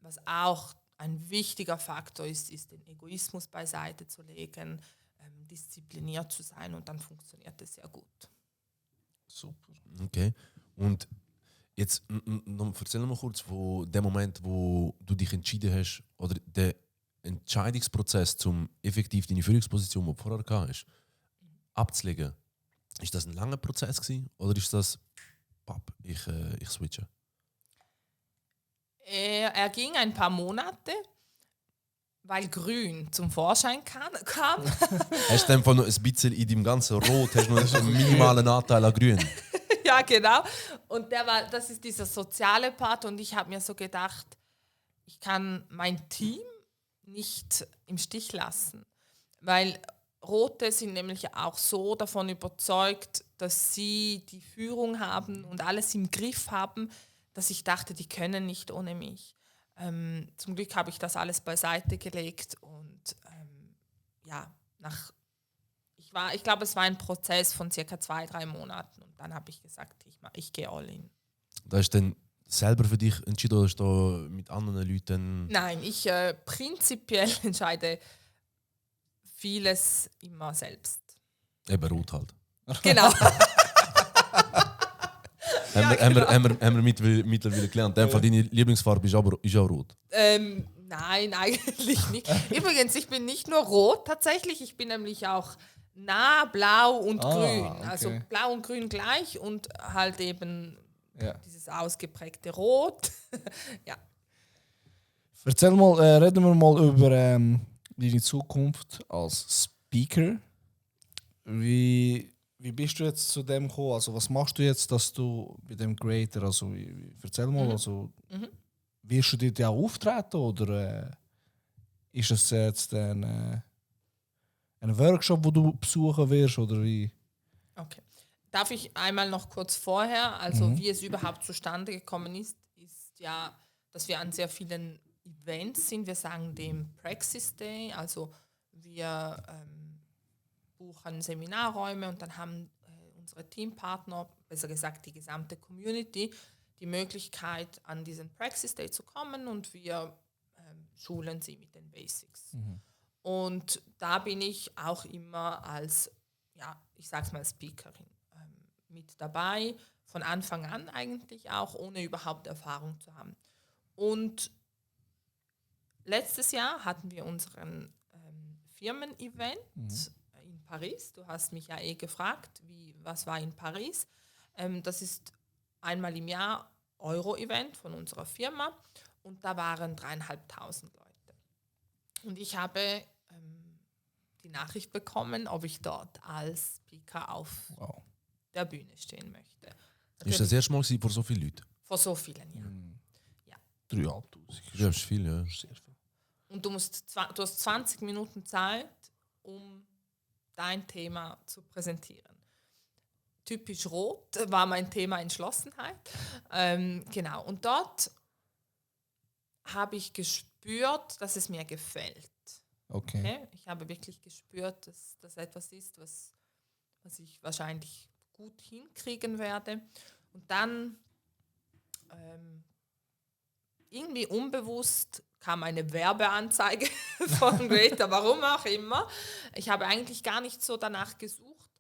was auch ein wichtiger Faktor ist den Egoismus beiseite zu legen, diszipliniert zu sein und dann funktioniert es sehr gut. Super. Okay. Und jetzt erzähl mal kurz von dem Moment, wo du dich entschieden hast, oder der Entscheidungsprozess, um effektiv deine Führungsposition, die du vorher gehabt hast, abzulegen. Ist das ein langer Prozess gewesen, oder ist das, ich switche? Er ging ein paar Monate, weil Grün zum Vorschein kam. Hast du einfach noch ein bisschen in deinem ganzen Rot, hast du noch einen minimalen Anteil an Grün? Ja, genau. Und das ist dieser soziale Part und ich habe mir so gedacht, ich kann mein Team nicht im Stich lassen, weil Rote sind nämlich auch so davon überzeugt, dass sie die Führung haben und alles im Griff haben, dass ich dachte, die können nicht ohne mich. Zum Glück habe ich das alles beiseite gelegt und ja, ich glaube, es war ein Prozess von circa 2-3 Monaten und dann habe ich gesagt, ich gehe all in. Da hast du dann selber für dich entschieden oder hast du da mit anderen Leuten... Nein, ich prinzipiell entscheide vieles immer selbst. Eben rot halt. Genau. Haben wir mittlerweile gelernt. Einfach deine Lieblingsfarbe ist auch rot. Nein, eigentlich nicht. Übrigens, ich bin nicht nur rot tatsächlich, ich bin nämlich auch nah blau und grün. Okay. Also blau und grün gleich und halt eben Ja. dieses ausgeprägte Rot. Ja. Erzähl mal, reden wir mal über deine Zukunft als Speaker. Wie bist du jetzt zu dem gekommen? Also was machst du jetzt, dass du bei dem Creator, also erzähl mal, also wirst du dort ja auftreten oder ist es jetzt ein Workshop, wo du besuchen wirst oder wie? Okay. Darf ich einmal noch kurz vorher, also wie es überhaupt zustande gekommen ist ja, dass wir an sehr vielen Events sind. Wir sagen dem Praxis Day, also wir buchen Seminarräume und dann haben unsere Teampartner, besser gesagt die gesamte Community, die Möglichkeit, an diesen Praxis Day zu kommen und wir schulen sie mit den Basics. Und da bin ich auch immer als, ja, ich sag's mal, Speakerin mit dabei, von Anfang an eigentlich auch, ohne überhaupt Erfahrung zu haben. Und letztes Jahr hatten wir unseren Firmen-Event in Paris. Du hast mich ja gefragt, was war in Paris. Das ist einmal im Jahr Euro-Event von unserer Firma und da waren 3.500 Leute. Und ich habe die Nachricht bekommen, ob ich dort als Speaker auf der Bühne stehen möchte. Ist das erste Mal vor so vielen Leuten? Vor so vielen Jahren. 3'500. Ja, das ist viel, ja. Sehr viel. Und du hast 20 Minuten Zeit, um dein Thema zu präsentieren. Typisch rot war mein Thema Entschlossenheit. Genau. Und dort habe ich gespürt, dass es mir gefällt. Okay. Ich habe wirklich gespürt, dass das etwas ist, was ich wahrscheinlich gut hinkriegen werde. Und dann irgendwie unbewusst kam eine Werbeanzeige von Greater, warum auch immer. Ich habe eigentlich gar nicht so danach gesucht,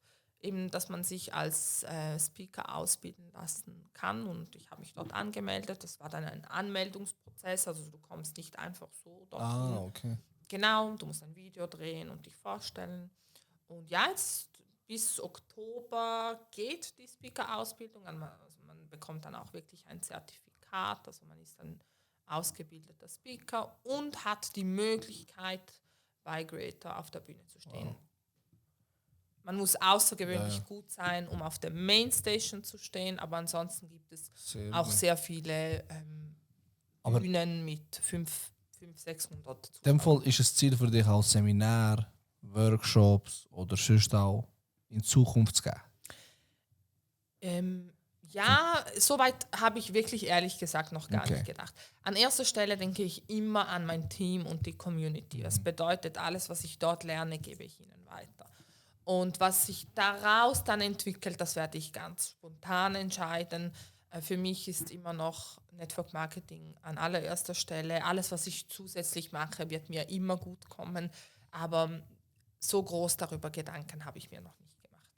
eben, dass man sich als Speaker ausbilden lassen kann. Und ich habe mich dort angemeldet. Das war dann ein Anmeldungsprozess, also du kommst nicht einfach so dorthin. Okay. Genau, du musst ein Video drehen und dich vorstellen. Und ja, jetzt bis Oktober geht die Speaker-Ausbildung. Also man bekommt dann auch wirklich ein Zertifikat, also man ist ein ausgebildeter Speaker und hat die Möglichkeit, bei Greater auf der Bühne zu stehen. Wow. Man muss außergewöhnlich gut sein, um auf der Mainstation zu stehen, aber ansonsten gibt es sehr viele Bühnen mit 500-600. In dem Fall ist es Ziel für dich auch Seminar, Workshops oder sonst auch in Zukunft zu gehen? Ja, soweit habe ich wirklich ehrlich gesagt noch gar nicht gedacht. An erster Stelle denke ich immer an mein Team und die Community. Das bedeutet, alles, was ich dort lerne, gebe ich ihnen weiter. Und was sich daraus dann entwickelt, das werde ich ganz spontan entscheiden. Für mich ist immer noch Network Marketing an allererster Stelle. Alles, was ich zusätzlich mache, wird mir immer gut kommen. Aber so groß darüber Gedanken habe ich mir noch nicht gemacht.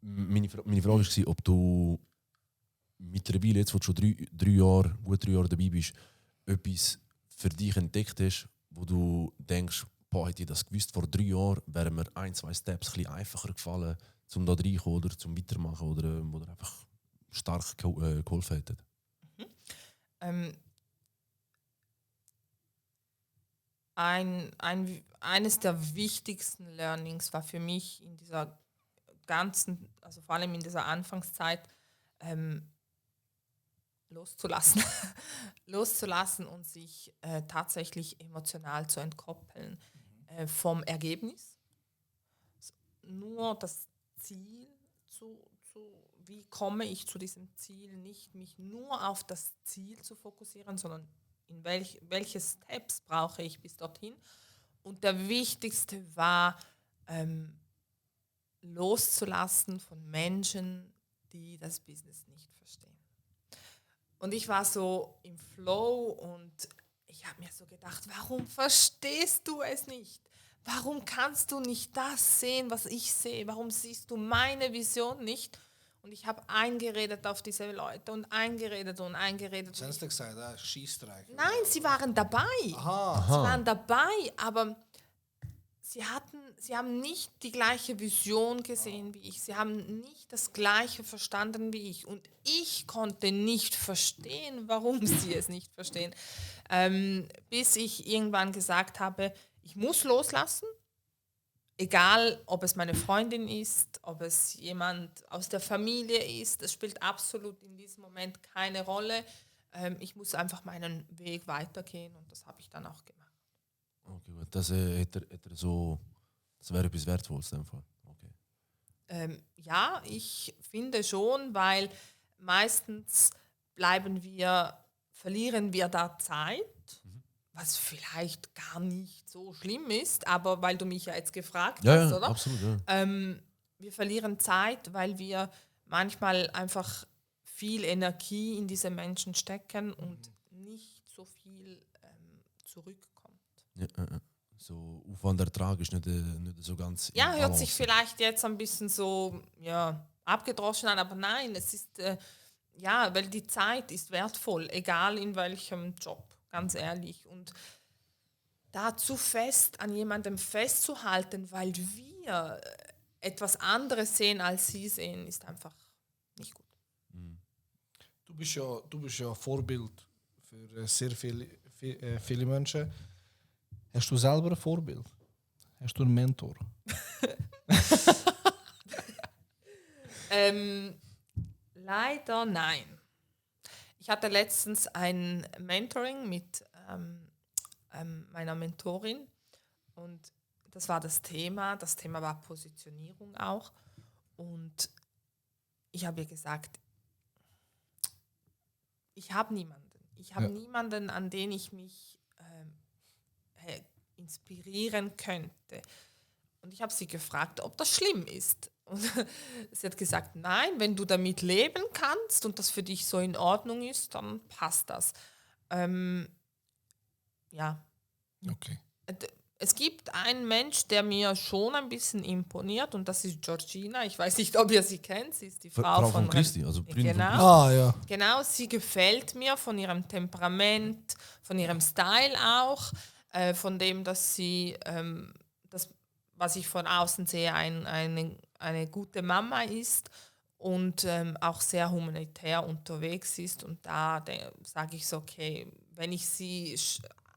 Meine Frage war, ob du mittlerweile, jetzt wo du schon gut 3 Jahre dabei bist, etwas für dich entdeckt hast, wo du denkst, hätte ich das gewusst, vor 3 Jahren wären mir 1-2 Steps ein bisschen einfacher gefallen, um da reinzukommen oder zum Weitermachen oder einfach stark geholfen hätten? eines der wichtigsten Learnings war für mich in dieser also vor allem in dieser Anfangszeit, loszulassen. Loszulassen und sich tatsächlich emotional zu entkoppeln vom Ergebnis. Nur das Ziel wie komme ich zu diesem Ziel, nicht mich nur auf das Ziel zu fokussieren, sondern in welche Steps brauche ich bis dorthin. Und der wichtigste war, loszulassen von Menschen, die das Business nicht verstehen. Und ich war so im Flow und ich habe mir so gedacht, warum verstehst du es nicht? Warum kannst du nicht das sehen, was ich sehe? Warum siehst du meine Vision nicht? Und ich habe eingeredet auf diese Leute und eingeredet. Haben sie dir gesagt, Scheissdreck? Nein, sie waren dabei. Aha. Sie waren dabei, aber sie haben nicht die gleiche Vision gesehen wie ich. Sie haben nicht das Gleiche verstanden wie ich. Und ich konnte nicht verstehen, warum sie es nicht verstehen. Bis ich irgendwann gesagt habe, ich muss loslassen. Egal, ob es meine Freundin ist, ob es jemand aus der Familie ist, es spielt absolut in diesem Moment keine Rolle. Ich muss einfach meinen Weg weitergehen und das habe ich dann auch gemacht. Okay, gut. Das wäre etwas Wertvolles in dem Fall. Okay. Ja, ich finde schon, weil meistens verlieren wir da Zeit, was vielleicht gar nicht so schlimm ist, aber weil du mich ja jetzt gefragt hast, oder? Absolut, ja. Wir verlieren Zeit, weil wir manchmal einfach viel Energie in diese Menschen stecken und nicht so viel zurückkommt. Ja. So Aufwand-Ertrag ist nicht so ganz. Ja, hört sich vielleicht jetzt ein bisschen so abgedroschen an, aber nein, es ist weil die Zeit ist wertvoll, egal in welchem Job, ganz ehrlich. Und da zu fest an jemandem festzuhalten, weil wir etwas anderes sehen, als sie sehen, ist einfach nicht gut. Du bist ja Vorbild für sehr viele Menschen. Hast du selber ein Vorbild? Hast du einen Mentor? Leider nein. Ich hatte letztens ein Mentoring mit meiner Mentorin und das war das Thema. Das Thema war Positionierung auch. Und ich habe ihr gesagt, ich habe niemanden. Ich habe niemanden, an den ich mich inspirieren könnte. Und ich habe sie gefragt, ob das schlimm ist. Und sie hat gesagt, nein, wenn du damit leben kannst und das für dich so in Ordnung ist, dann passt das. Okay. Es gibt einen Mensch, der mir schon ein bisschen imponiert und das ist Georgina. Ich weiß nicht, ob ihr sie kennt. Sie ist die Frau von Christi, also Freundin von genau. Christi. Ja. Genau, sie gefällt mir von ihrem Temperament, von ihrem Style auch, von dem, dass sie, was ich von außen sehe, eine gute Mama ist und auch sehr humanitär unterwegs ist. Und da sage ich so, okay, wenn ich sie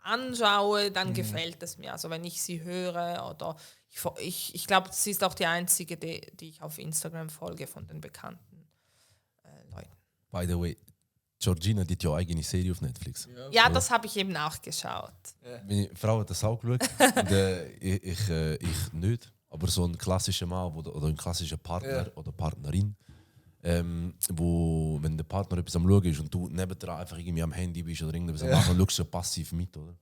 anschaue, dann gefällt es mir. Also wenn ich sie höre oder ich glaube, sie ist auch die einzige, die ich auf Instagram folge von den bekannten Leuten. By the way, Georgina hat ja eine eigene Serie auf Netflix. Ja, das habe ich eben auch geschaut. Meine Frau hat das auch geschaut und ich nicht. Aber so ein klassischer Mann oder ein klassischer Partner oder Partnerin, wo, wenn der Partner etwas am Schauen ist und du nebendran einfach irgendwie am Handy bist oder irgendwas am Machen, schaust du passiv mit, oder?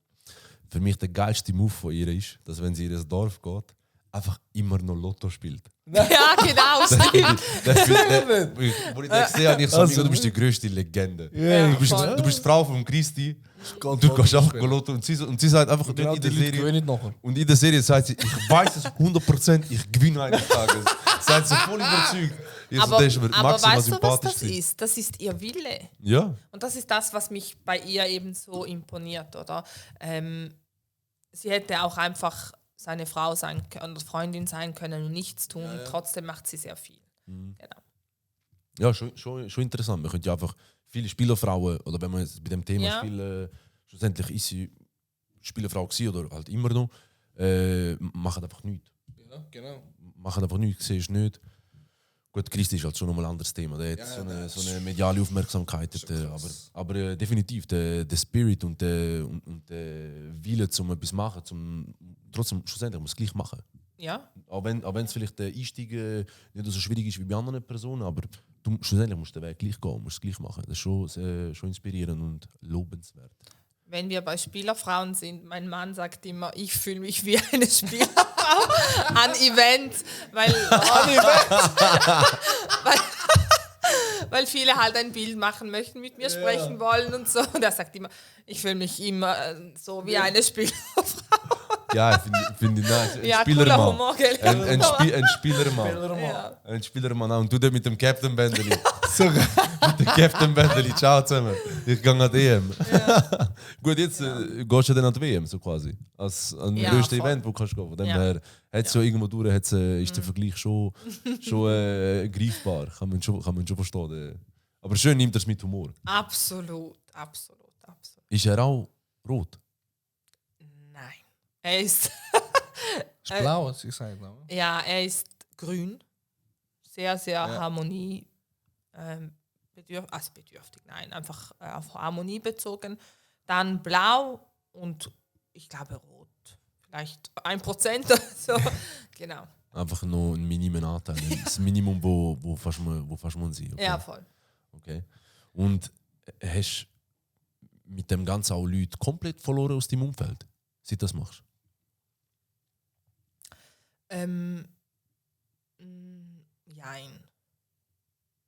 Für mich der geilste Move von ihr ist, dass wenn sie in das Dorf geht, einfach immer noch Lotto spielt. Ja, genau, stimmt. Wo ich das gesehen habe, ich so, Also, du bist die größte Legende. Ja, Du bist die Frau von Christi und du gehst auch Lotto und sie sagt einfach in der Serie. Und in der Serie sagt sie, ich weiß es 100%, ich gewinne eines Tages. Seid so voll überzeugt. Aber weißt du, was das ist? Das ist ihr Wille. Ja. Und das ist das, was mich bei ihr eben so imponiert, oder? Sie hätte auch einfach seine Frau sein können, oder Freundin sein können und nichts tun. Ja. Trotzdem macht sie sehr viel. Genau. Ja, schon interessant. Man könnte ja einfach viele Spielerfrauen, oder wenn man jetzt bei dem Thema spielt, schlussendlich ist sie Spielerfrau gewesen, oder halt immer noch, machen einfach nichts. Ja, genau. Machen einfach nichts, siehst du nicht. Gut, Christi ist halt schon nochmal ein anderes Thema. Der hat Ja, so eine mediale Aufmerksamkeit. Aber definitiv, der Spirit und der Wille, um etwas zu machen, trotzdem schlussendlich muss es gleich machen. Ja, Auch wenn es vielleicht der Einstieg nicht so schwierig ist wie bei anderen Personen, aber schlussendlich musst du den Weg gleich gehen, musst es gleich machen. Das ist schon inspirierend und lobenswert. wenn wir bei Spielerfrauen sind, mein Mann sagt immer, ich fühle mich wie eine Spielerfrau an Events, weil weil viele halt ein Bild machen möchten, mit mir sprechen wollen und so. Und er sagt immer, ich fühle mich immer so wie eine Spielerfrau. Ja, finde ich nice. Ein Ja, Spielermann. cooler Humor, gell? Ein Spielermann. Ja. Ein Spielermann auch. Und du dort mit dem Captain Bändeli. Sogar. Mit dem Captain Bändeli. Ciao zusammen. Ich gehe an die EM. Gut, jetzt gehst du dann an die WM, so quasi. Als ein größtes voll. Event, wo du kannst gehen. Von dem Ja. her hat's ja irgendwo durch, ist der Vergleich schon greifbar. Kann man schon verstehen. Aber schön nimmt er es mit Humor. Absolut. Ist er auch rot? Nein. Er ist, Ist blau, was ich gesagt habe. ja, er ist grün. Sehr, sehr Harmonie. Bedürftig, nein, einfach auf Harmonie bezogen. Dann blau und ich glaube rot. Vielleicht 1% oder so. Genau. Einfach noch ein minimen Anteil. Das Minimum, wo fast man sein. Okay. Ja, voll. Okay. Und hast mit dem Ganzen auch Leute komplett verloren aus deinem Umfeld, seit du das machst?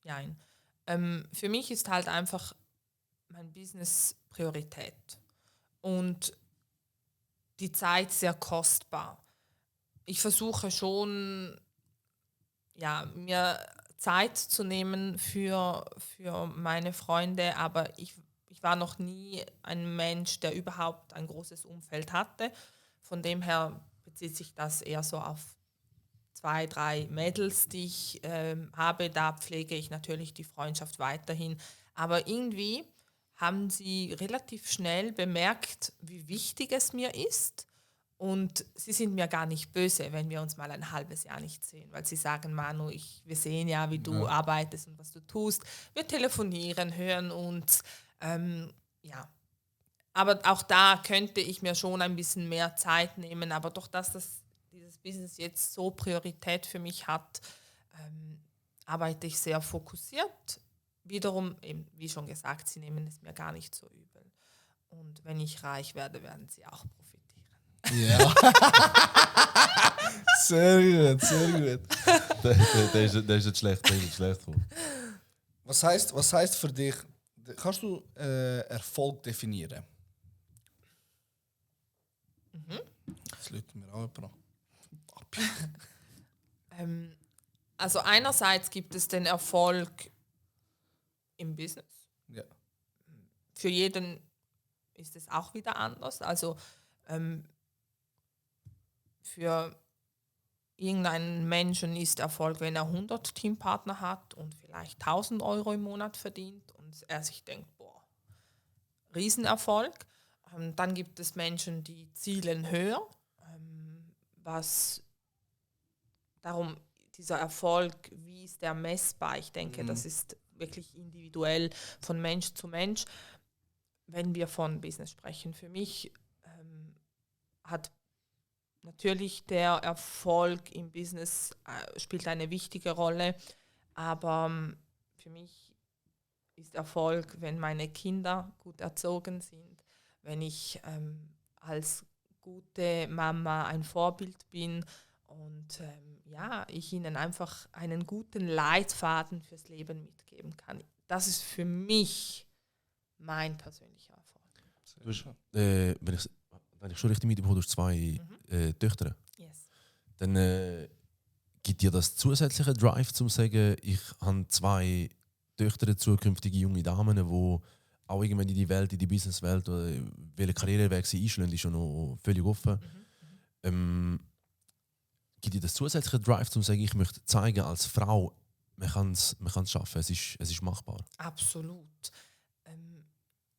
Jein. Für mich ist halt einfach mein Business Priorität und die Zeit sehr kostbar. Ich versuche schon, mir Zeit zu nehmen für meine Freunde, aber ich war noch nie ein Mensch, der überhaupt ein großes Umfeld hatte. Von dem her bezieht sich das eher so auf 2, 3 Mädels, die ich habe. Da pflege ich natürlich die Freundschaft weiterhin. Aber irgendwie haben sie relativ schnell bemerkt, wie wichtig es mir ist. Und sie sind mir gar nicht böse, wenn wir uns mal ein halbes Jahr nicht sehen, weil sie sagen, Manu, wir sehen ja, wie du arbeitest und was du tust. Wir telefonieren, hören uns. Aber auch da könnte ich mir schon ein bisschen mehr Zeit nehmen. Aber durch dass dieses Business jetzt so Priorität für mich hat, arbeite ich sehr fokussiert. Wiederum, eben, wie schon gesagt, sie nehmen es mir gar nicht so übel. Und wenn ich reich werde, werden sie auch profitieren. Ja. Sehr gut. Der ist nicht schlecht. Was heißt für dich, kannst du Erfolg definieren? Das läutet mir auch jemand an. Also einerseits gibt es den Erfolg im Business. Ja. Für jeden ist es auch wieder anders. Also für irgendeinen Menschen ist Erfolg, wenn er 100 Teampartner hat und vielleicht 1.000 Euro im Monat verdient und er sich denkt, boah, Riesenerfolg. Dann gibt es Menschen, die zielen höher, was darum dieser Erfolg, wie ist der messbar? Ich denke, das ist wirklich individuell von Mensch zu Mensch. Wenn wir von Business sprechen, für mich hat natürlich der Erfolg im Business spielt eine wichtige Rolle, aber für mich ist Erfolg, wenn meine Kinder gut erzogen sind, wenn ich als gute Mama ein Vorbild bin und ich ihnen einfach einen guten Leitfaden fürs Leben mitgeben kann. Das ist für mich mein persönlicher Erfolg. Du hast, wenn ich schon richtig mitbekomme, du hast 2 Töchter. Yes. Dann gibt dir das zusätzliche Drive, zum zu sagen, ich habe 2 Töchter, zukünftige junge Damen, die auch irgendwann in die Welt, in die Businesswelt oder welche Karriereweg sie einschlagen, ist schon noch völlig offen. Gibt dir das zusätzliche Drive, zum zu sagen, ich möchte zeigen, als Frau, man kann es schaffen, es ist machbar. Absolut.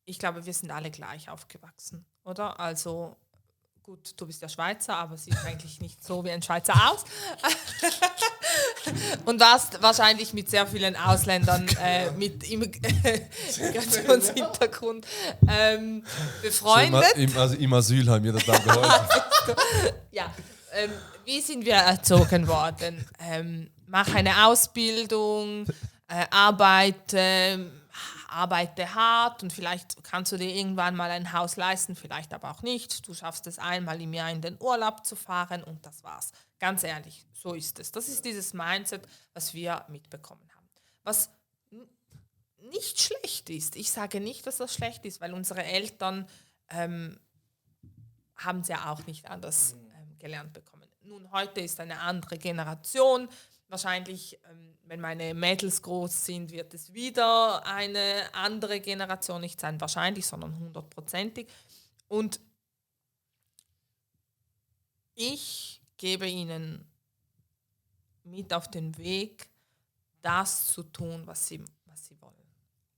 Ich glaube, wir sind alle gleich aufgewachsen, oder? Also gut, du bist ja Schweizer, aber siehst eigentlich nicht so wie ein Schweizer aus. Und warst wahrscheinlich mit sehr vielen Ausländern mit Migrationshintergrund befreundet. Im Asylheim, jeder Tag geholfen. Ja, wie sind wir erzogen worden? Mach eine Ausbildung, arbeite hart und vielleicht kannst du dir irgendwann mal ein Haus leisten, vielleicht aber auch nicht. Du schaffst es einmal im Jahr in den Urlaub zu fahren und das war's. Ganz ehrlich, so ist es. Das ist dieses Mindset, was wir mitbekommen haben. Was nicht schlecht ist. Ich sage nicht, dass das schlecht ist, weil unsere Eltern haben es ja auch nicht anders gelernt bekommen. Nun, heute ist eine andere Generation. Wahrscheinlich, wenn meine Mädels groß sind, wird es wieder eine andere Generation nicht sein. Wahrscheinlich, sondern 100%ig. Und ich gebe ihnen mit auf den Weg, das zu tun, was sie wollen.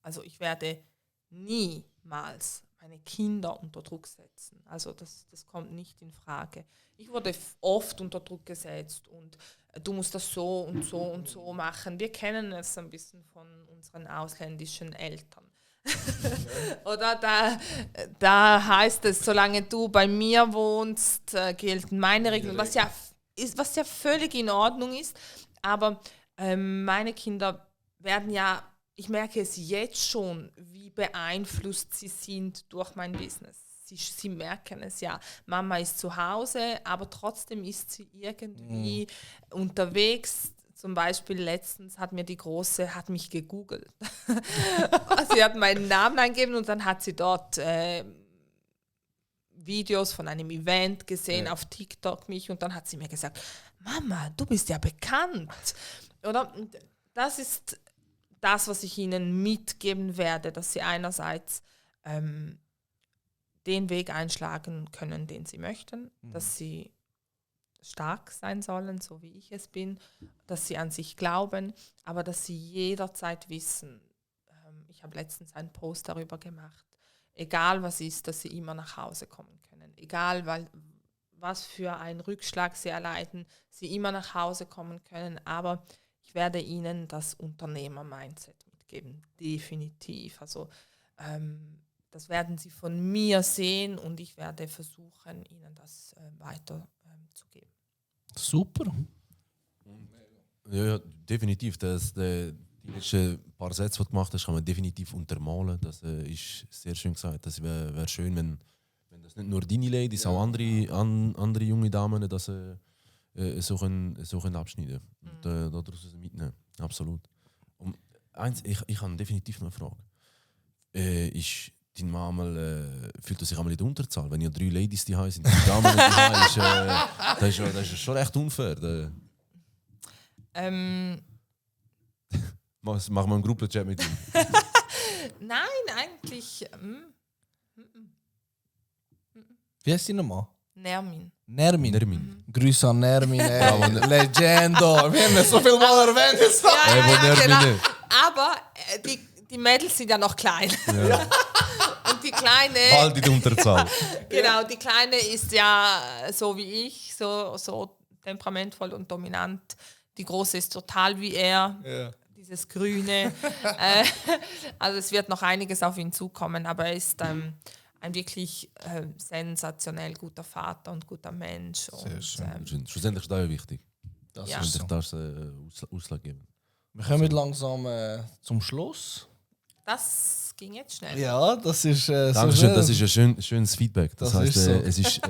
Also ich werde niemals meine Kinder unter Druck setzen. Also das kommt nicht in Frage. Ich wurde oft unter Druck gesetzt und du musst das so und so und so machen. Wir kennen es ein bisschen von unseren ausländischen Eltern. Oder da heißt es, solange du bei mir wohnst, gelten meine Regeln, was ja völlig in Ordnung ist. Aber meine Kinder werden ja, ich merke es jetzt schon, wie beeinflusst sie sind durch mein Business. Sie merken es ja. Mama ist zu Hause, aber trotzdem ist sie irgendwie unterwegs. Zum Beispiel letztens hat mir die Große mich gegoogelt. Sie hat meinen Namen eingegeben und dann hat sie dort Videos von einem Event gesehen auf TikTok mich und dann hat sie mir gesagt, Mama, du bist ja bekannt. Oder? Und das ist das, was ich ihnen mitgeben werde, dass sie einerseits den Weg einschlagen können, den sie möchten, dass sie stark sein sollen, so wie ich es bin, dass sie an sich glauben, aber dass sie jederzeit wissen, ich habe letztens einen Post darüber gemacht, egal was ist, dass sie immer nach Hause kommen können, egal was für einen Rückschlag sie erleiden, sie immer nach Hause kommen können, aber ich werde ihnen das Unternehmer-Mindset mitgeben, definitiv, also das werden sie von mir sehen und ich werde versuchen, ihnen das weiterzugeben. Super. Ja, definitiv. Die letzten paar Sätze, die du gemacht hast, kann man definitiv untermalen. Das ist sehr schön gesagt. Das wäre schön, wenn das nicht nur deine Ladies, auch andere junge Damen das so können abschneiden und daraus mitnehmen. Absolut. Und eins, ich habe definitiv noch eine Frage. Deine Mama fühlt sich einmal in der Unterzahl. Wenn ihr 3 Ladies die sind, die Damen die das ist schon recht unfair. Machen wir einen Gruppenchat mit ihm. Nein, eigentlich. Wie heißt die nochmal? Nermin. Nermin. Grüße an Nermin, Legendo. Wir haben es so viel Mal erwähnt. Genau. Aber die Mädels sind ja noch klein. Ja. Und die Kleine. Bald in der Unterzahl. Genau, die Kleine ist ja so wie ich, so temperamentvoll und dominant. Die Große ist total wie er. Ja. Dieses Grüne. Also es wird noch einiges auf ihn zukommen, aber er ist ein wirklich sensationell guter Vater und guter Mensch. Und, Schlussendlich ist das ja wichtig. Das Ja. ist so. Das ausschlaggebend. Wir kommen langsam zum Schluss. das ging jetzt schnell. Ja, das ist Dankeschön, das ist ein schönes Feedback. Das Das heisst, ist so.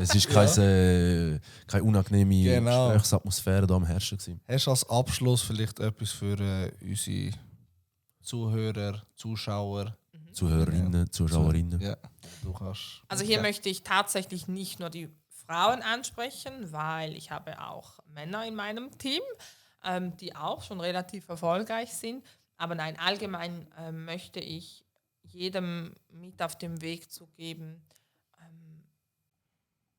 es ist keine unangenehme Genau. Gesprächsatmosphäre da am Herrschen gewesen. Hast du als Abschluss vielleicht etwas für unsere Zuhörer, Zuschauer? Zuhörerinnen, Zuschauerinnen. Ja, du kannst. Also hier möchte ich tatsächlich nicht nur die Frauen ansprechen, weil ich habe auch Männer in meinem Team, die auch schon relativ erfolgreich sind. Aber nein, allgemein möchte ich jedem mit auf den Weg zu geben,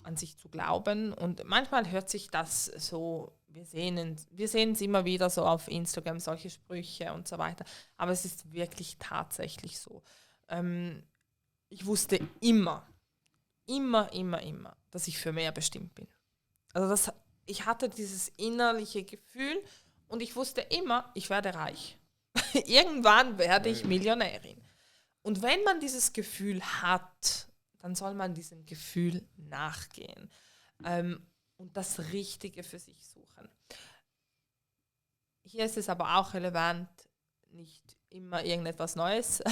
an sich zu glauben. Und manchmal hört sich das so, wir sehen es immer wieder so auf Instagram, solche Sprüche und so weiter. Aber es ist wirklich tatsächlich so. Ich wusste immer, dass ich für mehr bestimmt bin. Also ich hatte dieses innerliche Gefühl und ich wusste immer, ich werde reich. Irgendwann werde ich Millionärin. Und wenn man dieses Gefühl hat, dann soll man diesem Gefühl nachgehen und das Richtige für sich suchen. Hier ist es aber auch relevant, nicht immer irgendetwas Neues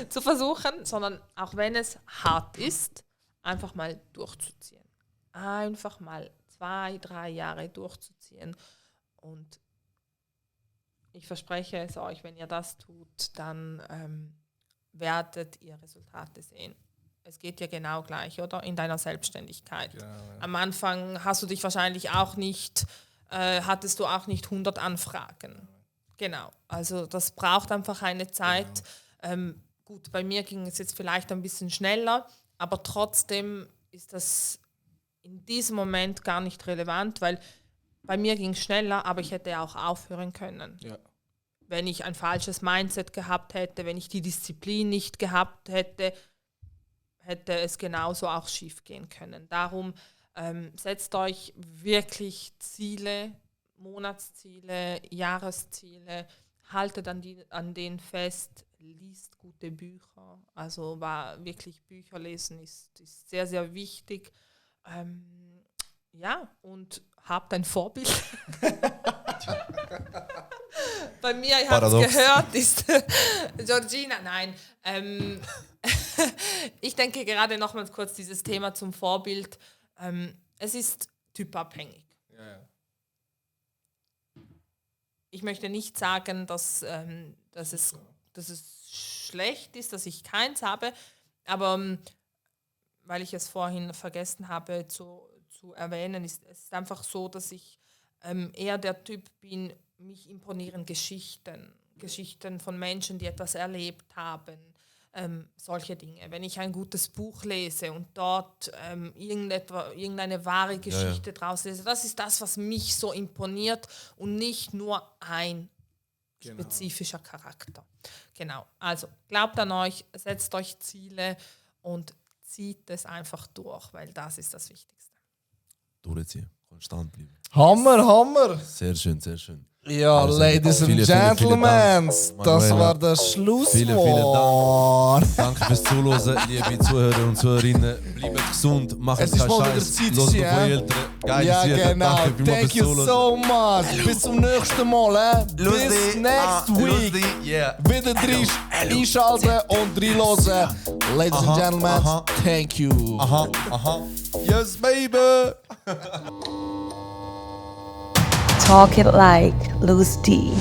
zu versuchen, sondern auch wenn es hart ist, einfach mal durchzuziehen. Einfach mal 2-3 Jahre durchzuziehen. Und ich verspreche es euch, wenn ihr das tut, dann werdet ihr Resultate sehen. Es geht ja genau gleich, oder? In deiner Selbstständigkeit. Ja, ja. Am Anfang hast du dich wahrscheinlich auch nicht, hattest du auch nicht 100 Anfragen. Genau, also das braucht einfach eine Zeit. Genau. Gut, bei mir ging es jetzt vielleicht ein bisschen schneller, aber trotzdem ist das in diesem Moment gar nicht relevant, weil bei mir ging es schneller, aber ich hätte auch aufhören können. Ja. Wenn ich ein falsches Mindset gehabt hätte, wenn ich die Disziplin nicht gehabt hätte, hätte es genauso auch schief gehen können. Darum setzt euch wirklich Ziele, Monatsziele, Jahresziele, haltet an denen fest, liest gute Bücher. Also wirklich Bücher lesen ist sehr, sehr wichtig. Ja, und habt ein Vorbild. Bei mir, ich habe es gehört, ist Georgina, nein. Ich denke gerade nochmals kurz dieses Thema zum Vorbild. Es ist typabhängig. Ja, ja. Ich möchte nicht sagen, dass es schlecht ist, dass ich keins habe, aber weil ich es vorhin vergessen habe zu erwähnen, ist es einfach so, dass ich eher der Typ bin, mich imponieren Geschichten von Menschen, die etwas erlebt haben, solche Dinge. Wenn ich ein gutes Buch lese und dort irgendeine wahre Geschichte draus lese, das ist das, was mich so imponiert und nicht nur ein spezifischer Charakter. Genau, also glaubt an euch, setzt euch Ziele und zieht es einfach durch, weil das ist das Wichtigste. Durchziehen, konstant bleiben. Hammer! Sehr schön, sehr schön. Ja, also, Ladies and Gentlemen, das war das Schlusswort. Vielen Dank fürs Zuhören, liebe Zuhörer und Zuhörerinnen. Bleibt gesund, macht keinen Scheiß. Los auf eure Eltern. Ja, genau. Thank you so much. Bis zum nächsten Mal. Bis next week. Wieder einschalten und reinhören. Ladies and Gentlemen, thank you. Yes, baby. Talk it like Loose D.